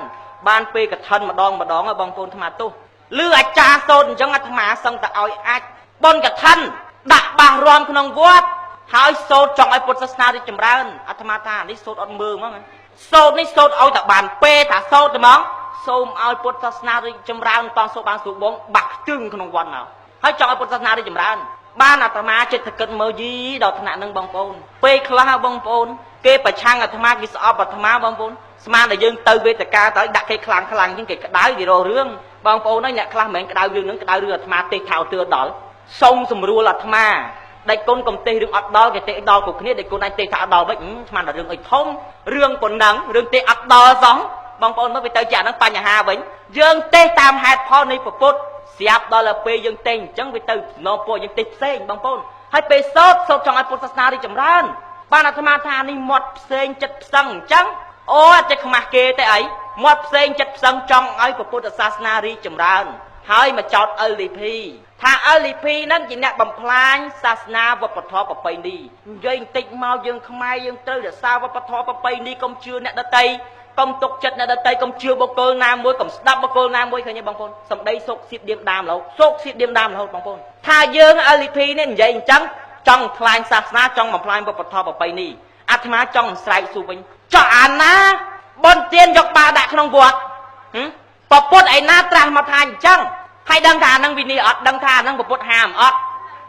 បានពេលកឋិនម្ដងម្ដងបងប្អូនអាត្មាទោះឬអាចារ្យសូត្រអញ្ចឹងអាត្មាសឹងតែឲ្យអាចបុណ្យកឋិនដាក់បាសរំក្នុងវត្តហើយសូត្រចង់ឲ្យពុទ្ធសាសនារីកចម្រើនអាត្មាថានេះសូត្រអត់មើលហ្មងសូត្រនេះសូត្រឲ្យតែបានពេលថាសូត្រតែហ្មងសូមឲ្យពុទ្ធសាសនារីកចម្រើនតសូត្របានស្រួលបងបាក់ខ្ទឹងក្នុងវត្តមកហើយចង់ឲ្យពុទ្ធសាសនារីកចម្រើនបានអាត្មាចិត្តគិតមើលយីដល់ថ្នាក់នឹងបងប្អូនពេលខ្លះបងប្អូនគេប្រឆាំងអាត្មាគេស្អប់អាត្មាបងប្អូនស្មានតែយើងទៅវេទិកាទៅដាក់គេខ្លាំងខ្លាំងជាងគេក្តៅគេរករឿងបងប្អូនហ្នឹងអ្នកខ្លះមិនមែនក្តៅរឿងហ្នឹងក្តៅរឿងអាត្មាទេសថៅទឿដល់សូមសម្រួលអាត្មាដេចគុណកុំទេសរឿងអត់ដល់គេទេសដល់គ្រប់គ្នាដេចគុណឯងទេសថាអត់ដល់វិញស្មានតែរឿងអីធំរឿងប៉ុណ្ណឹងរឿងទេសអត់ដល់សោះបងប្អូនមើលវាទៅជាអាហ្នឹងបញ្ហាវិញយើងទេសតាមហេតុផលនៃពុទ្ធស្រាប់ដល់ទៅពេលយើងទេសអញ្ចឹងវាទៅសំណពរយើងទេសផ្សេងបងប្អូនហើយពេលសូត្រសូត្រចង់ឲ្យពុទ្ធសាសនារីកចម្រើនបានអាត្មាថានេះមាត់ផ្សេងចិត្តផ្សឹងអញ្ចឹងអូអត់ចេះខ្មាស់គេទេអីមាត់ផ្សេងចិត្តផ្សឹងចង់ឲ្យពុទ្ធសាសនារីកចម្រើនហើយមកចោត LDP ថា LDP ហ្នឹងជាអ្នកបំផ្លាញសាសនាវប្បធម៌ប្រពៃណីនិយាយបន្តិចមកយើងខ្មែរយើងត្រូវរក្សាវប្បធម៌ប្រពៃណីកុំជឿអ្នកដទៃកុំទុកចិត្តអ្នកដទៃកុំជឿបុគ្គលណាមួយកុំស្ដាប់បុគ្គលណាមួយឃើញទេបងប្អូនសម្ដីសោកសៀតឌៀមដាមរហូតសោកសៀតឌៀមដាមរហូតបងប្អូនថាយើង LDP នេះនិយាយអញ្ចឹងចង់បំផ្លាញសាសនាចង់បំផ្លាញវប្បធម៌ប្រពៃណីអាត្មាចង់ស្រែកសួរវិញចោះអាណាបនទៀនយកបាដាក់ក្នុងវត្តពពុទ្ធឯណាត្រាស់មកថាអញ្ចឹងហើយដឹងថាអានឹងវិនិច្ឆ័យអត់ដឹងថាអានឹងពពុទ្ធហាមអត់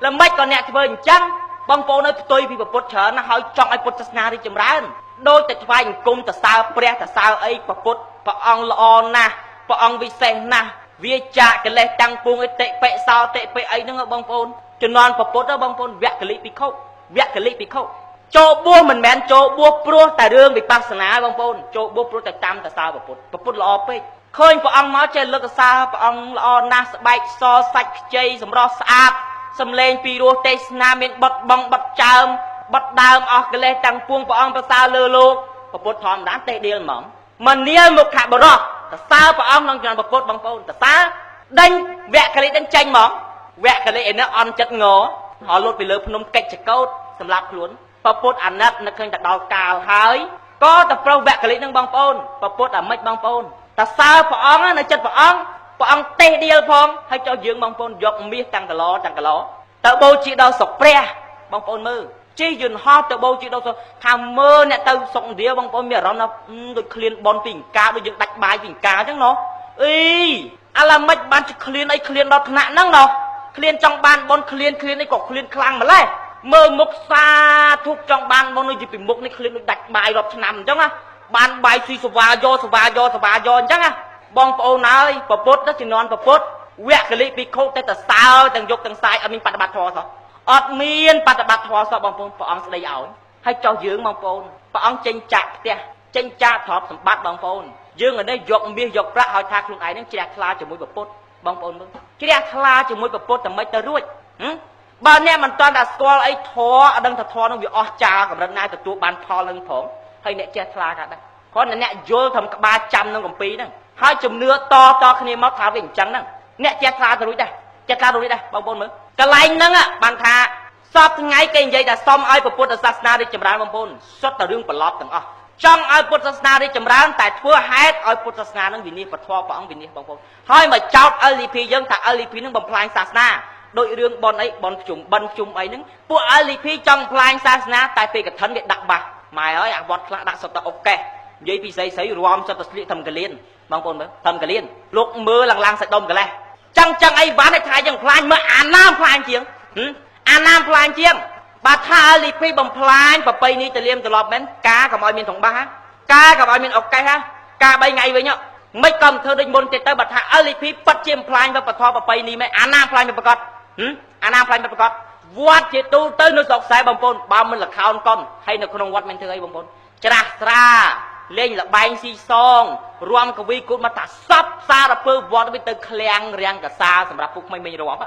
ល្មិចក៏អ្នកធ្វើអញ្ចឹងបងប្អូននៅផ្ទុយពីពពុទ្ធច្រើនណាស់ហើយចង់ឲ្យពុទ្ធសាសនារីកចម្រើនដូចតែថ្វាយអង្គមតសើព្រះតសើអីពពុទ្ធព្រះអង្គល្អណាស់ព្រះអង្គវិសេសណាស់វាចាកកិលេសតាំងពួងអតិបិសោតិបិអីហ្នឹងបងប្អូនជំនាន់ពពុទ្ធបងប្អូនវគ្គលិភិក្ខុវគ្គលិភិក្ខុចូលបួសមិនមែនចូលបួសព្រោះតែរឿងវិបស្សនាបងប្អូនចូលបួសព្រោះតែតាមតសើពពុទ្ធពពុទ្ធល្អពេកឃើញព្រះអង្គមកចេះលើកសើព្រះអង្គល្អណាស់ស្បែកសសាច់ខ្ចីសម្រស់ស្អាតសំលេងពីរោះទេសនាមានបត់បងបត់ចើមបត់ដើមអស់កិលេសតាំងពួងព្រះអង្គប្រសើរលើលោកពពុទ្ធធម្មតាទេដៀលហ្មងមនាលមុខបរោះតសើព្រះអង្គក្នុងជំនាន់ពពុទ្ធបងប្អូនតសើដេញវគ្គលិដេញចេញហ្មងវគ្គលិឯនេះអន់ចិត្តងរលូតពីលើភ្នំកិច្ចកោតសម្រាប់ខ្លួនពពុទ្ធអាណិតនឹកឃើញតែដល់កាលហើយក៏ទៅប្រុសវគ្គលិនឹងបងប្អូនពពុទ្ធអាម៉េចបងប្អូនតសើព្រះអង្គនៅចិត្តព្រះអង្គព្រះអង្គទេសដៀលផងហើយចុះយើងបងប្អូនយកមាសតាំងកឡតាំងកឡ ទៅបូជាដល់ស្រុកព្រះបងប្អូនមើលជិះយន្តហោះទៅបូជាដល់ស្រុកថាមើលអ្នកទៅស្រុកឥណ្ឌាបងប្អូនមានអារម្មណ៍ថាដូចឃ្លានបនពីអង្ការដូចយើងដាច់បាយពីអង្ការអញ្ចឹងណោះអីអាឡាមិនបានជាឃ្លានអីឃ្លានដល់ថ្នាក់ហ្នឹងណោះឃ្លានចង់បានបនឃ្លានឃ្លាននេះក៏ឃ្លានខ្លាំងម្ល៉េះមើលមុខសាធុកចង់បានបនដូចជាពីមុខនេះឃ្លានដូចដាច់បាយរាប់ឆ្នាំអញ្ចឹងណាបានបាយស៊ីសវ៉ាយកសវ៉ាយកសវ៉ាយកអញ្ចឹងណាបងប្អូនអើយពពុទ្ធជំនាន់ពពុទ្ធវគ្គលិភិក្ខុតែតសើទាំងយកទាំងសាយអត់មានបប្រតិបត្តិធម៌សោះអត់មានបប្រតិបត្តិធម៌សោះបងប្អូនព្រះអង្គស្ដីឲ្យហើយចោះយើងបងប្អូនព្រះអង្គចេញចាក់ផ្ទះចេញចាក់ទ្រព្យសម្បត្តិបងប្អូនយើងឯនេះយកមាសយកប្រាក់ឲ្យថាខ្លួនឯងនឹងជ្រះថ្លាជាមួយពពុទ្ធបងប្អូនមើលជ្រះថ្លាជាមួយពពុទ្ធតែមិនទៅរួចបើអ្នកមិនទាន់តែស្គាល់អីធម៌អត់ដឹងថាធម៌នឹងវាអស់ចាកម្រិតណាទទួលបានផលនឹងផងហើយអ្នកចេះថ្លាក៏ដែរគ្រាន់តែអ្នកយល់ត្រឹមក្បាលចាំនឹងកម្ពីហ្នឹងហើយជំនឿតតគ្នាមកថាវាអញ្ចឹងហ្នឹងអ្នកចេះថ្លាទៅរួចដែរចេះថ្លាទៅរួចដែរបងប្អូនមើលកន្លែងហ្នឹងបានថាសពថ្ងៃគេនិយាយថាសុំឲ្យពុទ្ធសាសនារីកចម្រើនបងប្អូនសុទ្ធតែរឿងប្រឡប់ទាំងអស់ចង់ឲ្យពុទ្ធសាសនារីកចម្រើនតែធ្វើហេតុឲ្យពុទ្ធសាសនានឹងវិនិច្ឆ័យពធព្រះអង្គវិនិច្ឆ័យបងប្អូនហើយមកចោទ LDP យើងថា LDP នឹងបំផ្លាញសាសនាដោយរឿងបនអីបនជុំបិណ្ឌជុំអីហ្នឹងពួក LDP ចង់បំផ្លាញសាសនាតែពេលកឋិនវាដាក់បាសម៉ែអើយអាវត្តខ្លះដាក់សុទ្ធតែអូកេះនិយាយពីស្រីស្រីរំសុទ្ធតែស្លៀកធំកលៀនបងប្អូនមើលធំកលៀនលោកមើលឡើងឡើងសាច់ដុំកលេះចង់ចង់អីវ៉ាន់ឲ្យថាយើងផ្លាញមើលអាណាផ្លាញជាងអាណាផ្លាញជាងបើថា LDP បំផ្លាញប្រពៃណីតលៀមត្រឡប់មែនការកុំឲ្យមានថងបាសការកុំឲ្យមានអូកេះការ3ថ្ងៃវិញមិនក៏មិនធ្វើដូចមុនទៀតទៅបើថា LDP ពិតជាបំផ្លាញវប្បធម៌ប្រពៃណីមែនអាណាផ្លាញប្រកបអាណាផ្លាញប្រកបវត្តជាទូទៅនៅស្រុកខ្សែបងប្អូនបើមិនលខោនកុនហើយនៅក្នុងវត្តមិនធ្វើអីបងប្អូនច្រាស់ស្រាលេងលបែងស៊ីសងរំកវីគូតមកថាសពសារពើវត្តវាទៅឃ្លាំងរាំងកសាសម្រាប់ពួកក្មេងៗរំ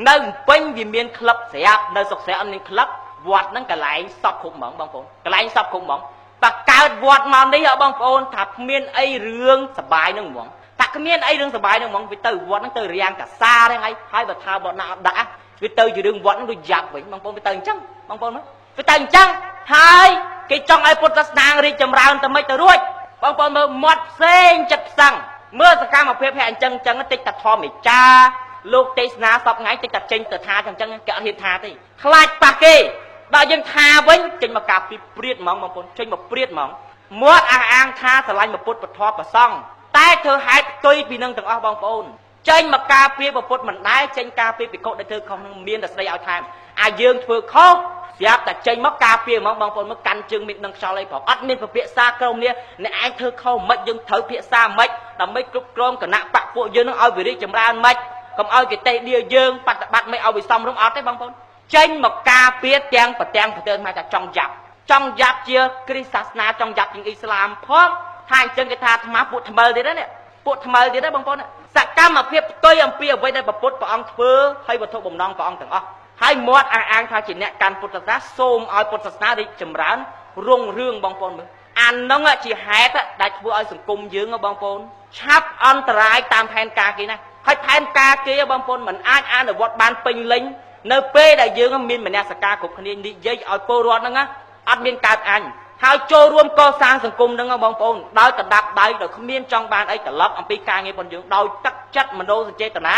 នៅពេញវាមានក្លឹបស្រាប់នៅស្រុកស្រែអត់មានក្លឹបវត្តហ្នឹងកន្លែងសពគ្រប់ហ្មងបងប្អូនកន្លែងសពគ្រប់ហ្មងបើកើតវត្តមកនេះបងប្អូនថាគ្មានអីរឿងសបាយហ្នឹងហ្មងតែគ្មានអីរឿងសបាយហ្នឹងហ្មងវាទៅវត្តហ្នឹងទៅរាំងកសាហ្នឹងហើយហើយបើថាវត្តណាអត់ដាក់វាទៅជារឿងវត្តហ្នឹងដូចយ៉ាប់វិញបងប្អូនវាទៅអញ្ចឹងបងប្អូនវាទៅអញ្ចឹងហើយគេចង់ឲ្យពុទ្ធសាសនារីកចម្រើនទៅមិនទៅរួចបងប្អូនមើលមាត់ផ្សេងចិត្តផ្សឹងមើលសកម្មភាពហេអញ្ចឹងអញ្ចឹងតិចតែធម្មចាលោកទេសនាសពថ្ងៃតិចតែចេញទៅថាអញ្ចឹងគេអត់ហ៊ានថាទេខ្លាចប៉ះគេដល់យើងថាវិញចេញមកការពីព្រាតហ្មងបងប្អូនចេញមកព្រាតហ្មងមាត់អះអាងថាស្រឡាញ់ពុទ្ធពធប្រសង់តែធ្វើហេតុផ្ទុយពីនឹងទាំងអស់បងប្អូនចេញមកការពារពុទ្ធមិនដែរចេញការពារភិក្ខុដែលធ្វើខុសនឹងមានតែស្ដីឲ្យថែមអាយើងធ្វើខុសស្រាប់តែចេញមកការពារហ្មងបងប្អូនមកកាន់ជើងមានដឹងខ្យល់អីផងអត់មានពភាសាក្រុមនេះអ្នកឯងធ្វើខុសមិនយើងត្រូវភាសាមិនដើម្បីគ្រប់គ្រងគណៈបកពួកយើងនឹងឲ្យវិរិយចម្រើនមិនកុំឲ្យគេតេដៀយើងបប្រតិបត្តិមិនឲ្យវាសមរម្យអត់ទេបងប្អូនចេញមកការពារទាំងប្រទាំងប្រទេសមកថាចង់យ៉ាប់ចង់យ៉ាប់ជាគ្រិស្តសាសនាចង់យ៉ាប់ជាអ៊ីស្លាមផងថាអញ្ចឹងគេថាអាត្មាពួកថ្មិលទៀតណាពួកថ្មិលទៀតណាបងប្អូនសកម្មភាពផ្ទុយអំពីអ្វីដែលពុទ្ធព្រះអង្គធ្វើហើយវត្ថុបំណងព្រះអង្គទាំងអស់ហើយមាត់អះអាងថាជាអ្នកកាន់ពុទ្ធសាសនាសូមឲ្យពុទ្ធសាសនារីកចម្រើនរុងរឿងបងប្អូនមើលអានោះជាហេតុដែលធ្វើឲ្យសង្គមយើងបងប្អូនឆាប់អន្តរាយតាមផែនការគេណាហើយផែនការគេបងប្អូនមិនអាចអនុវត្តបានពេញលេញនៅពេលដែលយើងមានមនសិការគ្រប់គ្នានិយាយឲ្យពលរដ្ឋហ្នឹងអត់មានកើតអញហើយចូលរួមកសាងសង្គមហ្នឹងបងប្អូនដោយកដាប់ដៃដោយគ្មានចង់បានអីត្រឡប់អំពីការងាររបស់យើងដោយទឹកចិត្តមโนសចេតនា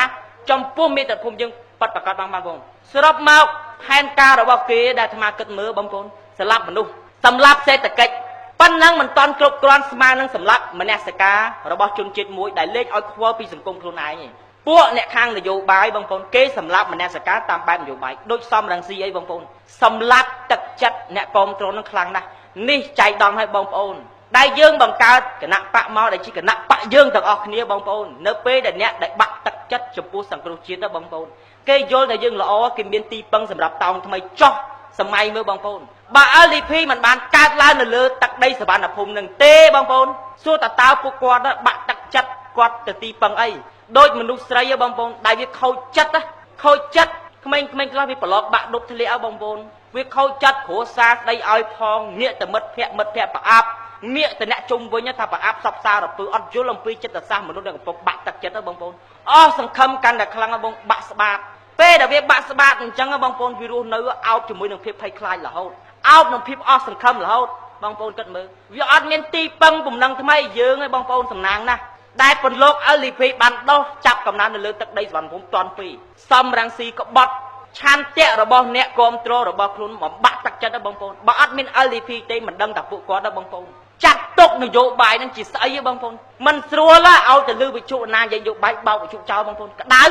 ចំពោះមាតុភូមិយើងប៉ັດប្រកាសបងប្អូនសរុបមកផែនការរបស់គេដែលអាត្មាគិតមើលបងប្អូនសម្រាប់មនុស្សសម្រាប់សេដ្ឋកិច្ចប៉ុណ្ណឹងមិនតាន់គ្រប់គ្រាន់ស្មើនឹងសម្រាប់មនសិការរបស់ជនជាតិមួយដែលលេងឲ្យខ្វល់ពីសង្គមខ្លួនឯងឯងពួកអ្នកខាងនយោបាយបងប្អូនគេសម្រាប់មនសិការតាមបែបនយោបាយដូចសំរងស៊ីអីបងប្អូនសម្រាប់ទឹកចិត្តអ្នកគ្រប់គ្រងនឹងខ្លាំងណាស់នេះចៃដន្យឲ្យបងប្អូនដែលយើងបង្កើតគណៈបកមកដែលជាគណៈបកយើងទាំងអស់គ្នាបងប្អូននៅពេលដែលអ្នកដែលបាក់ទឹកចិត្តចំពោះសង្គ្រោះជាតិណាបងប្អូនគេយល់ថាយើងល្អគេមានទីពឹងសម្រាប់តោងថ្មីចោះសម័យមើលបងប្អូនបើ LDP មិនបានកើតឡើងនៅលើទឹកដីសវណ្ណភូមិនឹងទេបងប្អូនសួរតើតើពួកគាត់បាក់ទឹកចិត្តគាត់ទៅទីពឹងអីដូចមនុស្សស្រីបងប្អូនដែលវាខូចចិត្តខូចចិត្តក្មេងៗខ្លះវាប្រឡប់បាក់ដប់ធ្លាក់បងប្អូនវាខូចចិត្តគ្រួសារស្ដីឲ្យផងងាកទៅមិត្តភ័ក្តិមិត្តភ័ក្តិប្រអាប់ងាកទៅអ្នកជុំវិញថាប្រអាប់សពសារពើអត់យល់អំពីចិត្តសាស្ត្រមនុស្សដែលកំពុងបាក់ទឹកចិត្តបងប្អូនអស់សង្ឃឹមកាន់តែខ្លាំងបងបាក់ស្បាតពេលដែលវាបាក់ស្បាតអញ្ចឹងបងប្អូនវារស់នៅអោបជាមួយនឹងភាពភ័យខ្លាចរហូតអោបនឹងភាពអស់សង្ឃឹមរហូតបងប្អូនគិតមើលវាអត់មានទីពឹងបំណងថ្មីយើងឯងបងប្អូនសំណាងណាស់ដែលពន្លក LDP បានដោះចាប់កំណើននៅលើទឹកដីសវណ្ណភូមិតាន់ពីរសំរងស៊ីក្បត់ ឆន្ទៈរបស់អ្នកគ្រប់គ្រងរបស់ខ្លួនបំបាក់ទឹកចិត្តដល់បងប្អូនបើអត់មាន LDP ទេមិនដឹងថាពួកគាត់ដល់បងប្អូនចាត់ទុកនយោបាយនឹងជាស្អីបងប្អូនមិនស្រួលឲ្យទៅលឺវិជ្ជណានិយាយយោបាយបោកវិជ្ជចោលបងប្អូនក្តៅ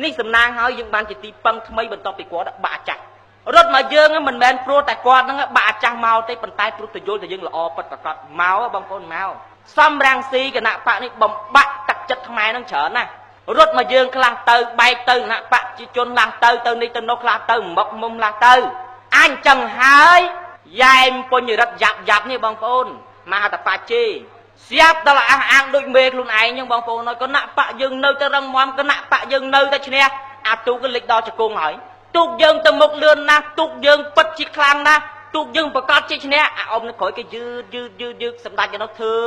នេះសំណាងហើយយើងបានជាទីពឹងថ្មីបន្ទាប់ពីគាត់បាក់អាចាស់រត់មកយើងមិនមែនព្រោះតែគាត់នឹងបាក់អាចាស់មកទេប៉ុន្តែព្រោះទៅយល់តែយើងល្អពិតប្រាកដមកបងប្អូនមកសំរាំងស៊ីគណៈបកនេះបំបាក់ទឹកចិត្តខ្មែរនឹងច្រើនណាស់រត់មកយើងខ្លះទៅបែកទៅគណៈបកជាជនខ្លះទៅទៅនេះទៅនោះខ្លះទៅមុខមុំខ្លះទៅអញចឹងហើយយ៉ែមពុញរិទ្ធយ៉ាប់យ៉ាប់នេះបងប្អូនមហតបាជេស្រាប់ដល់អះអាងដូចមេខ្លួនឯងចឹងបងប្អូនហើយគណៈបកយើងនៅតែរឹងមាំគណៈបកយើងនៅតែឈ្នះអាទូកលិចដល់ជង្គង់ហើយទូកយើងទៅមុខលឿនណាស់ទូកយើងពិតជាខ្លាំងណាស់ទូកយើងប្រកាសជាឈ្នះអាអ៊ំនៅក្រោយគេយឺតយឺតយឺតយឺតសម្ដេចនោះធ្វើ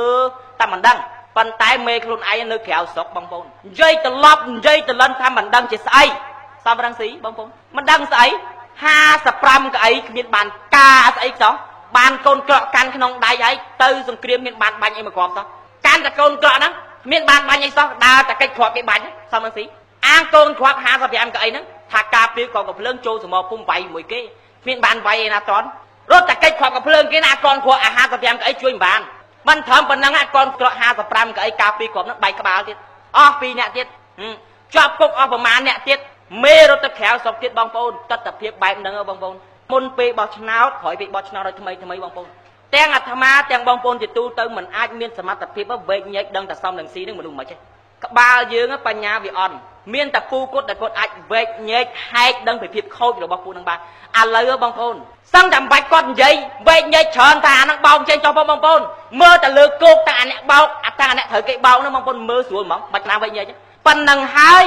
តែមិនដឹងប៉ុន្តែមេខ្លួនឯងនៅក្រៅស្រុកបងប្អូននិយាយត្រឡប់និយាយត្រលិនថាមិនដឹងជាស្អីសំរងស៊ីបងប្អូនមិនដឹងស្អី55កៅអីគ្មានបានការស្អីសោះបានកូនក្រក់កាន់ក្នុងដៃហើយទៅសង្គ្រាមមានបានបាញ់អីមកគ្រាប់សោះកាន់តែកូនក្រក់ហ្នឹងគ្មានបានបាញ់អីសោះដើរតែកិច្ចគ្រាប់គេបាញ់សំរងស៊ីអាងកូនគ្រាប់55កៅអីហ្នឹងថាការពារគ្រាប់កំភ្លើងចូលសមរភូមិវាយមួយគេគ្មានបានវាយឯណាតន់រត់តែកិច្ចគ្រាប់កំភ្លើងគេណាកូនគ្រាប់អា55កៅអីជួយមិនបានមិនត្រឹមប៉ុណ្ណឹងអាកូនក្រក់55កៅអីការពារគ្រាប់ហ្នឹងបែកក្បាលទៀតអស់2នាក់ទៀតជាប់គុកអស់ប្រមាណអ្នកទៀតមេរត់ទៅក្រៅស្រុកទៀតបងប្អូនទស្សនភាពបែបហ្នឹងបងប្អូនមុនពេលបោះឆ្នោតក្រោយពេលបោះឆ្នោតឲ្យថ្មីថ្មីបងប្អូនទាំងអាត្មាទាំងបងប្អូនជាទូទៅមិនអាចមានសមត្ថភាពវែកញែកដឹងតែសំនឹងស៊ីនឹងមនុស្សមិនទេក្បាលយើងបញ្ញាវាអន់មានតែពូគាត់ដែលគាត់អាចវែកញែកហែកដឹងពីភាពខូចរបស់ពូនឹងបានឥឡូវបងប្អូនសឹងតែមិនបាច់គាត់និយាយវែកញែកច្រើនថាអានឹងបោកចេញចុះបងប្អូនមើលតែលើគោកតាអាអ្នកបោកអាតាអ្នកត្រូវគេបោកហ្នឹងបងប្អូនមើលស្រួលហ្មងបាច់ណាវែកញែកប៉ុណ្ណឹងហើយ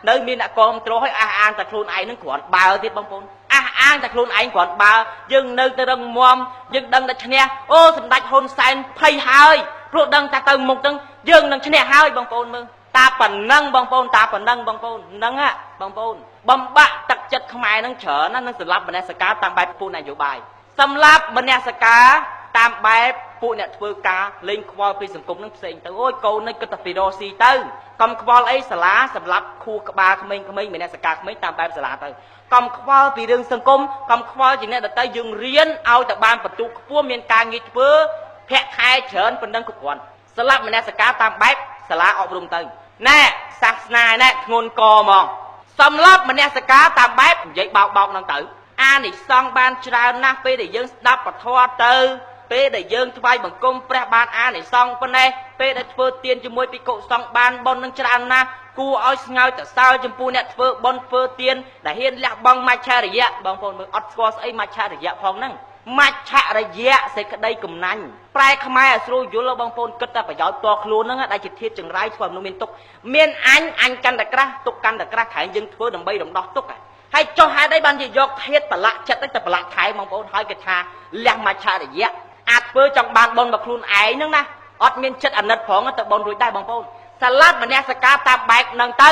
នៅមានអ្នកគាំទ្រឲ្យអះអាងតែខ្លួនឯងនឹងគ្រាន់បើទៀតបងប្អូនអះអាងតែខ្លួនឯងគ្រាន់បើយើងនៅតែរឹងមាំយើងដឹងតែឈ្នះអូសម្ដេចហ៊ុនសែនភ័យហើយព្រោះដឹងតែទៅមុខហ្នឹងយើងនឹងឈ្នះហើយបងប្អូនមើលតាប៉ុណ្ណឹងបងប្អូនតាប៉ុណ្ណឹងបងប្អូនហ្នឹងហ่ะបងប្អូនបំបាក់ទឹកចិត្តខ្មែរហ្នឹងច្រើនណាស់នឹងសម្រាប់មនសិការតាមបែបពួកនយោបាយសម្រាប់មនសិការតាមបែបពួកអ្នកធ្វើការលេងខ្វល់ពីសង្គមនឹងផ្សេងទៅអូយកូននេះគិតតែពីរកស៊ីទៅកុំខ្វល់អីសាលាសម្រាប់ខួរក្បាលក្មេងៗមនសិការក្មេងតាមបែបសាលាទៅកុំខ្វល់ពីរឿងសង្គមកុំខ្វល់ជាអ្នកដទៃយើងរៀនឲ្យតែបានបន្ទុកខ្ពស់មានការងារធ្វើភ័ក្រខែច្រើនប៉ុណ្ណឹងគ្រប់គ្រាន់សម្រាប់មនសិការតាមបែបសាលាអប់រំទៅណែសាសនាណែធ្ងន់កហ្មងសម្រាប់មនសិការតាមបែបនិយាយបោកបោកហ្នឹងទៅអានិសង្សបានច្រើនណាស់ពេលដែលយើងស្ដាប់ពធទៅពេលដែលយើងថ្វាយបង្គំព្រះបានអានិសង្សប៉ុណ្ណេះពេលដែលធ្វើទានជាមួយភិក្ខុសង្ឃបានបុណ្យនឹងច្រើនណាស់គួរឲ្យស្ងើចសរសើរចំពោះអ្នកធ្វើបុណ្យធ្វើទានដែលហ៊ានលះបង់មច្ឆរិយៈបងប្អូនមើលអត់ស្គាល់ស្អីមច្ឆរិយៈផងហ្នឹងមច្ឆរិយៈសេចក្តីកំណាញ់ប្រែខ្មែរឲ្យស្រួលយល់បងប្អូនគិតតែប្រយោជន៍ផ្ទាល់ខ្លួនហ្នឹងដែលជាធាតុចង្រៃធ្វើឲ្យមនុស្សមានទុក្ខមានអញអញកាន់តែក្រាស់ទុក្ខកាន់តែក្រាស់ក្រែងយើងធ្វើដើម្បីរំដោះទុក្ខហើយចុះហេតុអីបានជាយកធាតុប្រឡាក់ចិត្តទៅប្រឡាក់ថែបងប្អូនហើយគេថាលះមច្ឆរិយៈអាចធ្វើចង់បានបុណ្យមកខ្លួនឯងហ្នឹងណាអត់មានចិត្តអាណិតផងទៅបុណ្យរួចដែរបងប្អូនសាឡាត់មនសិការតាមបែបហ្នឹងទៅ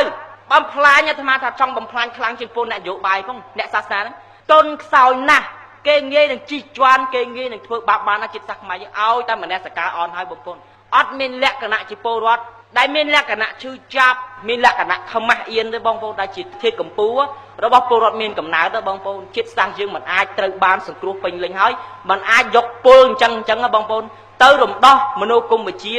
បំផ្លាញអាត្មាថាចង់បំផ្លាញខ្លាំងជាងពួកអ្នកនយោបាយផងអ្នកសាសនាហ្នឹងទុនខ្សោយណាស់គេងាយនឹងជីកជន់គេងាយនឹងធ្វើបាបបានណាចិត្តសាសខ្មែរយើងឲ្យតែមនសិការអន់ហើយបងប្អូនអត់មានលក្ខណៈជាពលរដ្ឋដែលមានលក្ខណៈឈឺចាប់មានលក្ខណៈខ្មាស់អៀនទេបងប្អូនដែលជាធាតុកម្ពូលរបស់ពលរដ្ឋមានកំណើតទេបងប្អូនជាតិសាសន៍យើងមិនអាចត្រូវបានសង្គ្រោះពេញលេញហើយមិនអាចយកពលអញ្ចឹងបងប្អូនទៅរំដោះមនោគមវិជ្ជា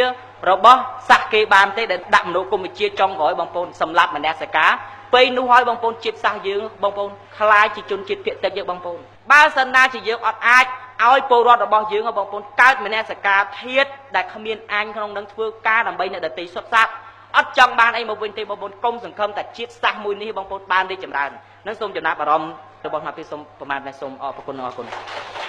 របស់សាសគេបានទេដែលដាក់មនោគមវិជ្ជាចុងក្រោយបងប្អូនសម្រាប់មនសិការពេលនោះហើយបងប្អូនជាតិសាសន៍យើងបងប្អូនខ្លាចជាជនជាតិភាគតិចយើងបងប្អូនបើសិនណាជាយើងអត់អាចឲ្យពលរដ្ឋរបស់យើងបងប្អូនកើតមនសិការធាតដែលគ្មានអញក្នុងនឹងធ្វើការដើម្បីអ្នកដទៃសុទ្ធសាធអត់ចង់បានអីមកវិញទេបងប្អូនកុំសង្ឃឹមតែជាតិសាសន៍មួយនេះបងប្អូនបានរីកចម្រើននឹងសូមចំណាប់អារម្មណ៍របស់អាភិសូមប្រមាណនេះសូមអរគុណអរគុណ។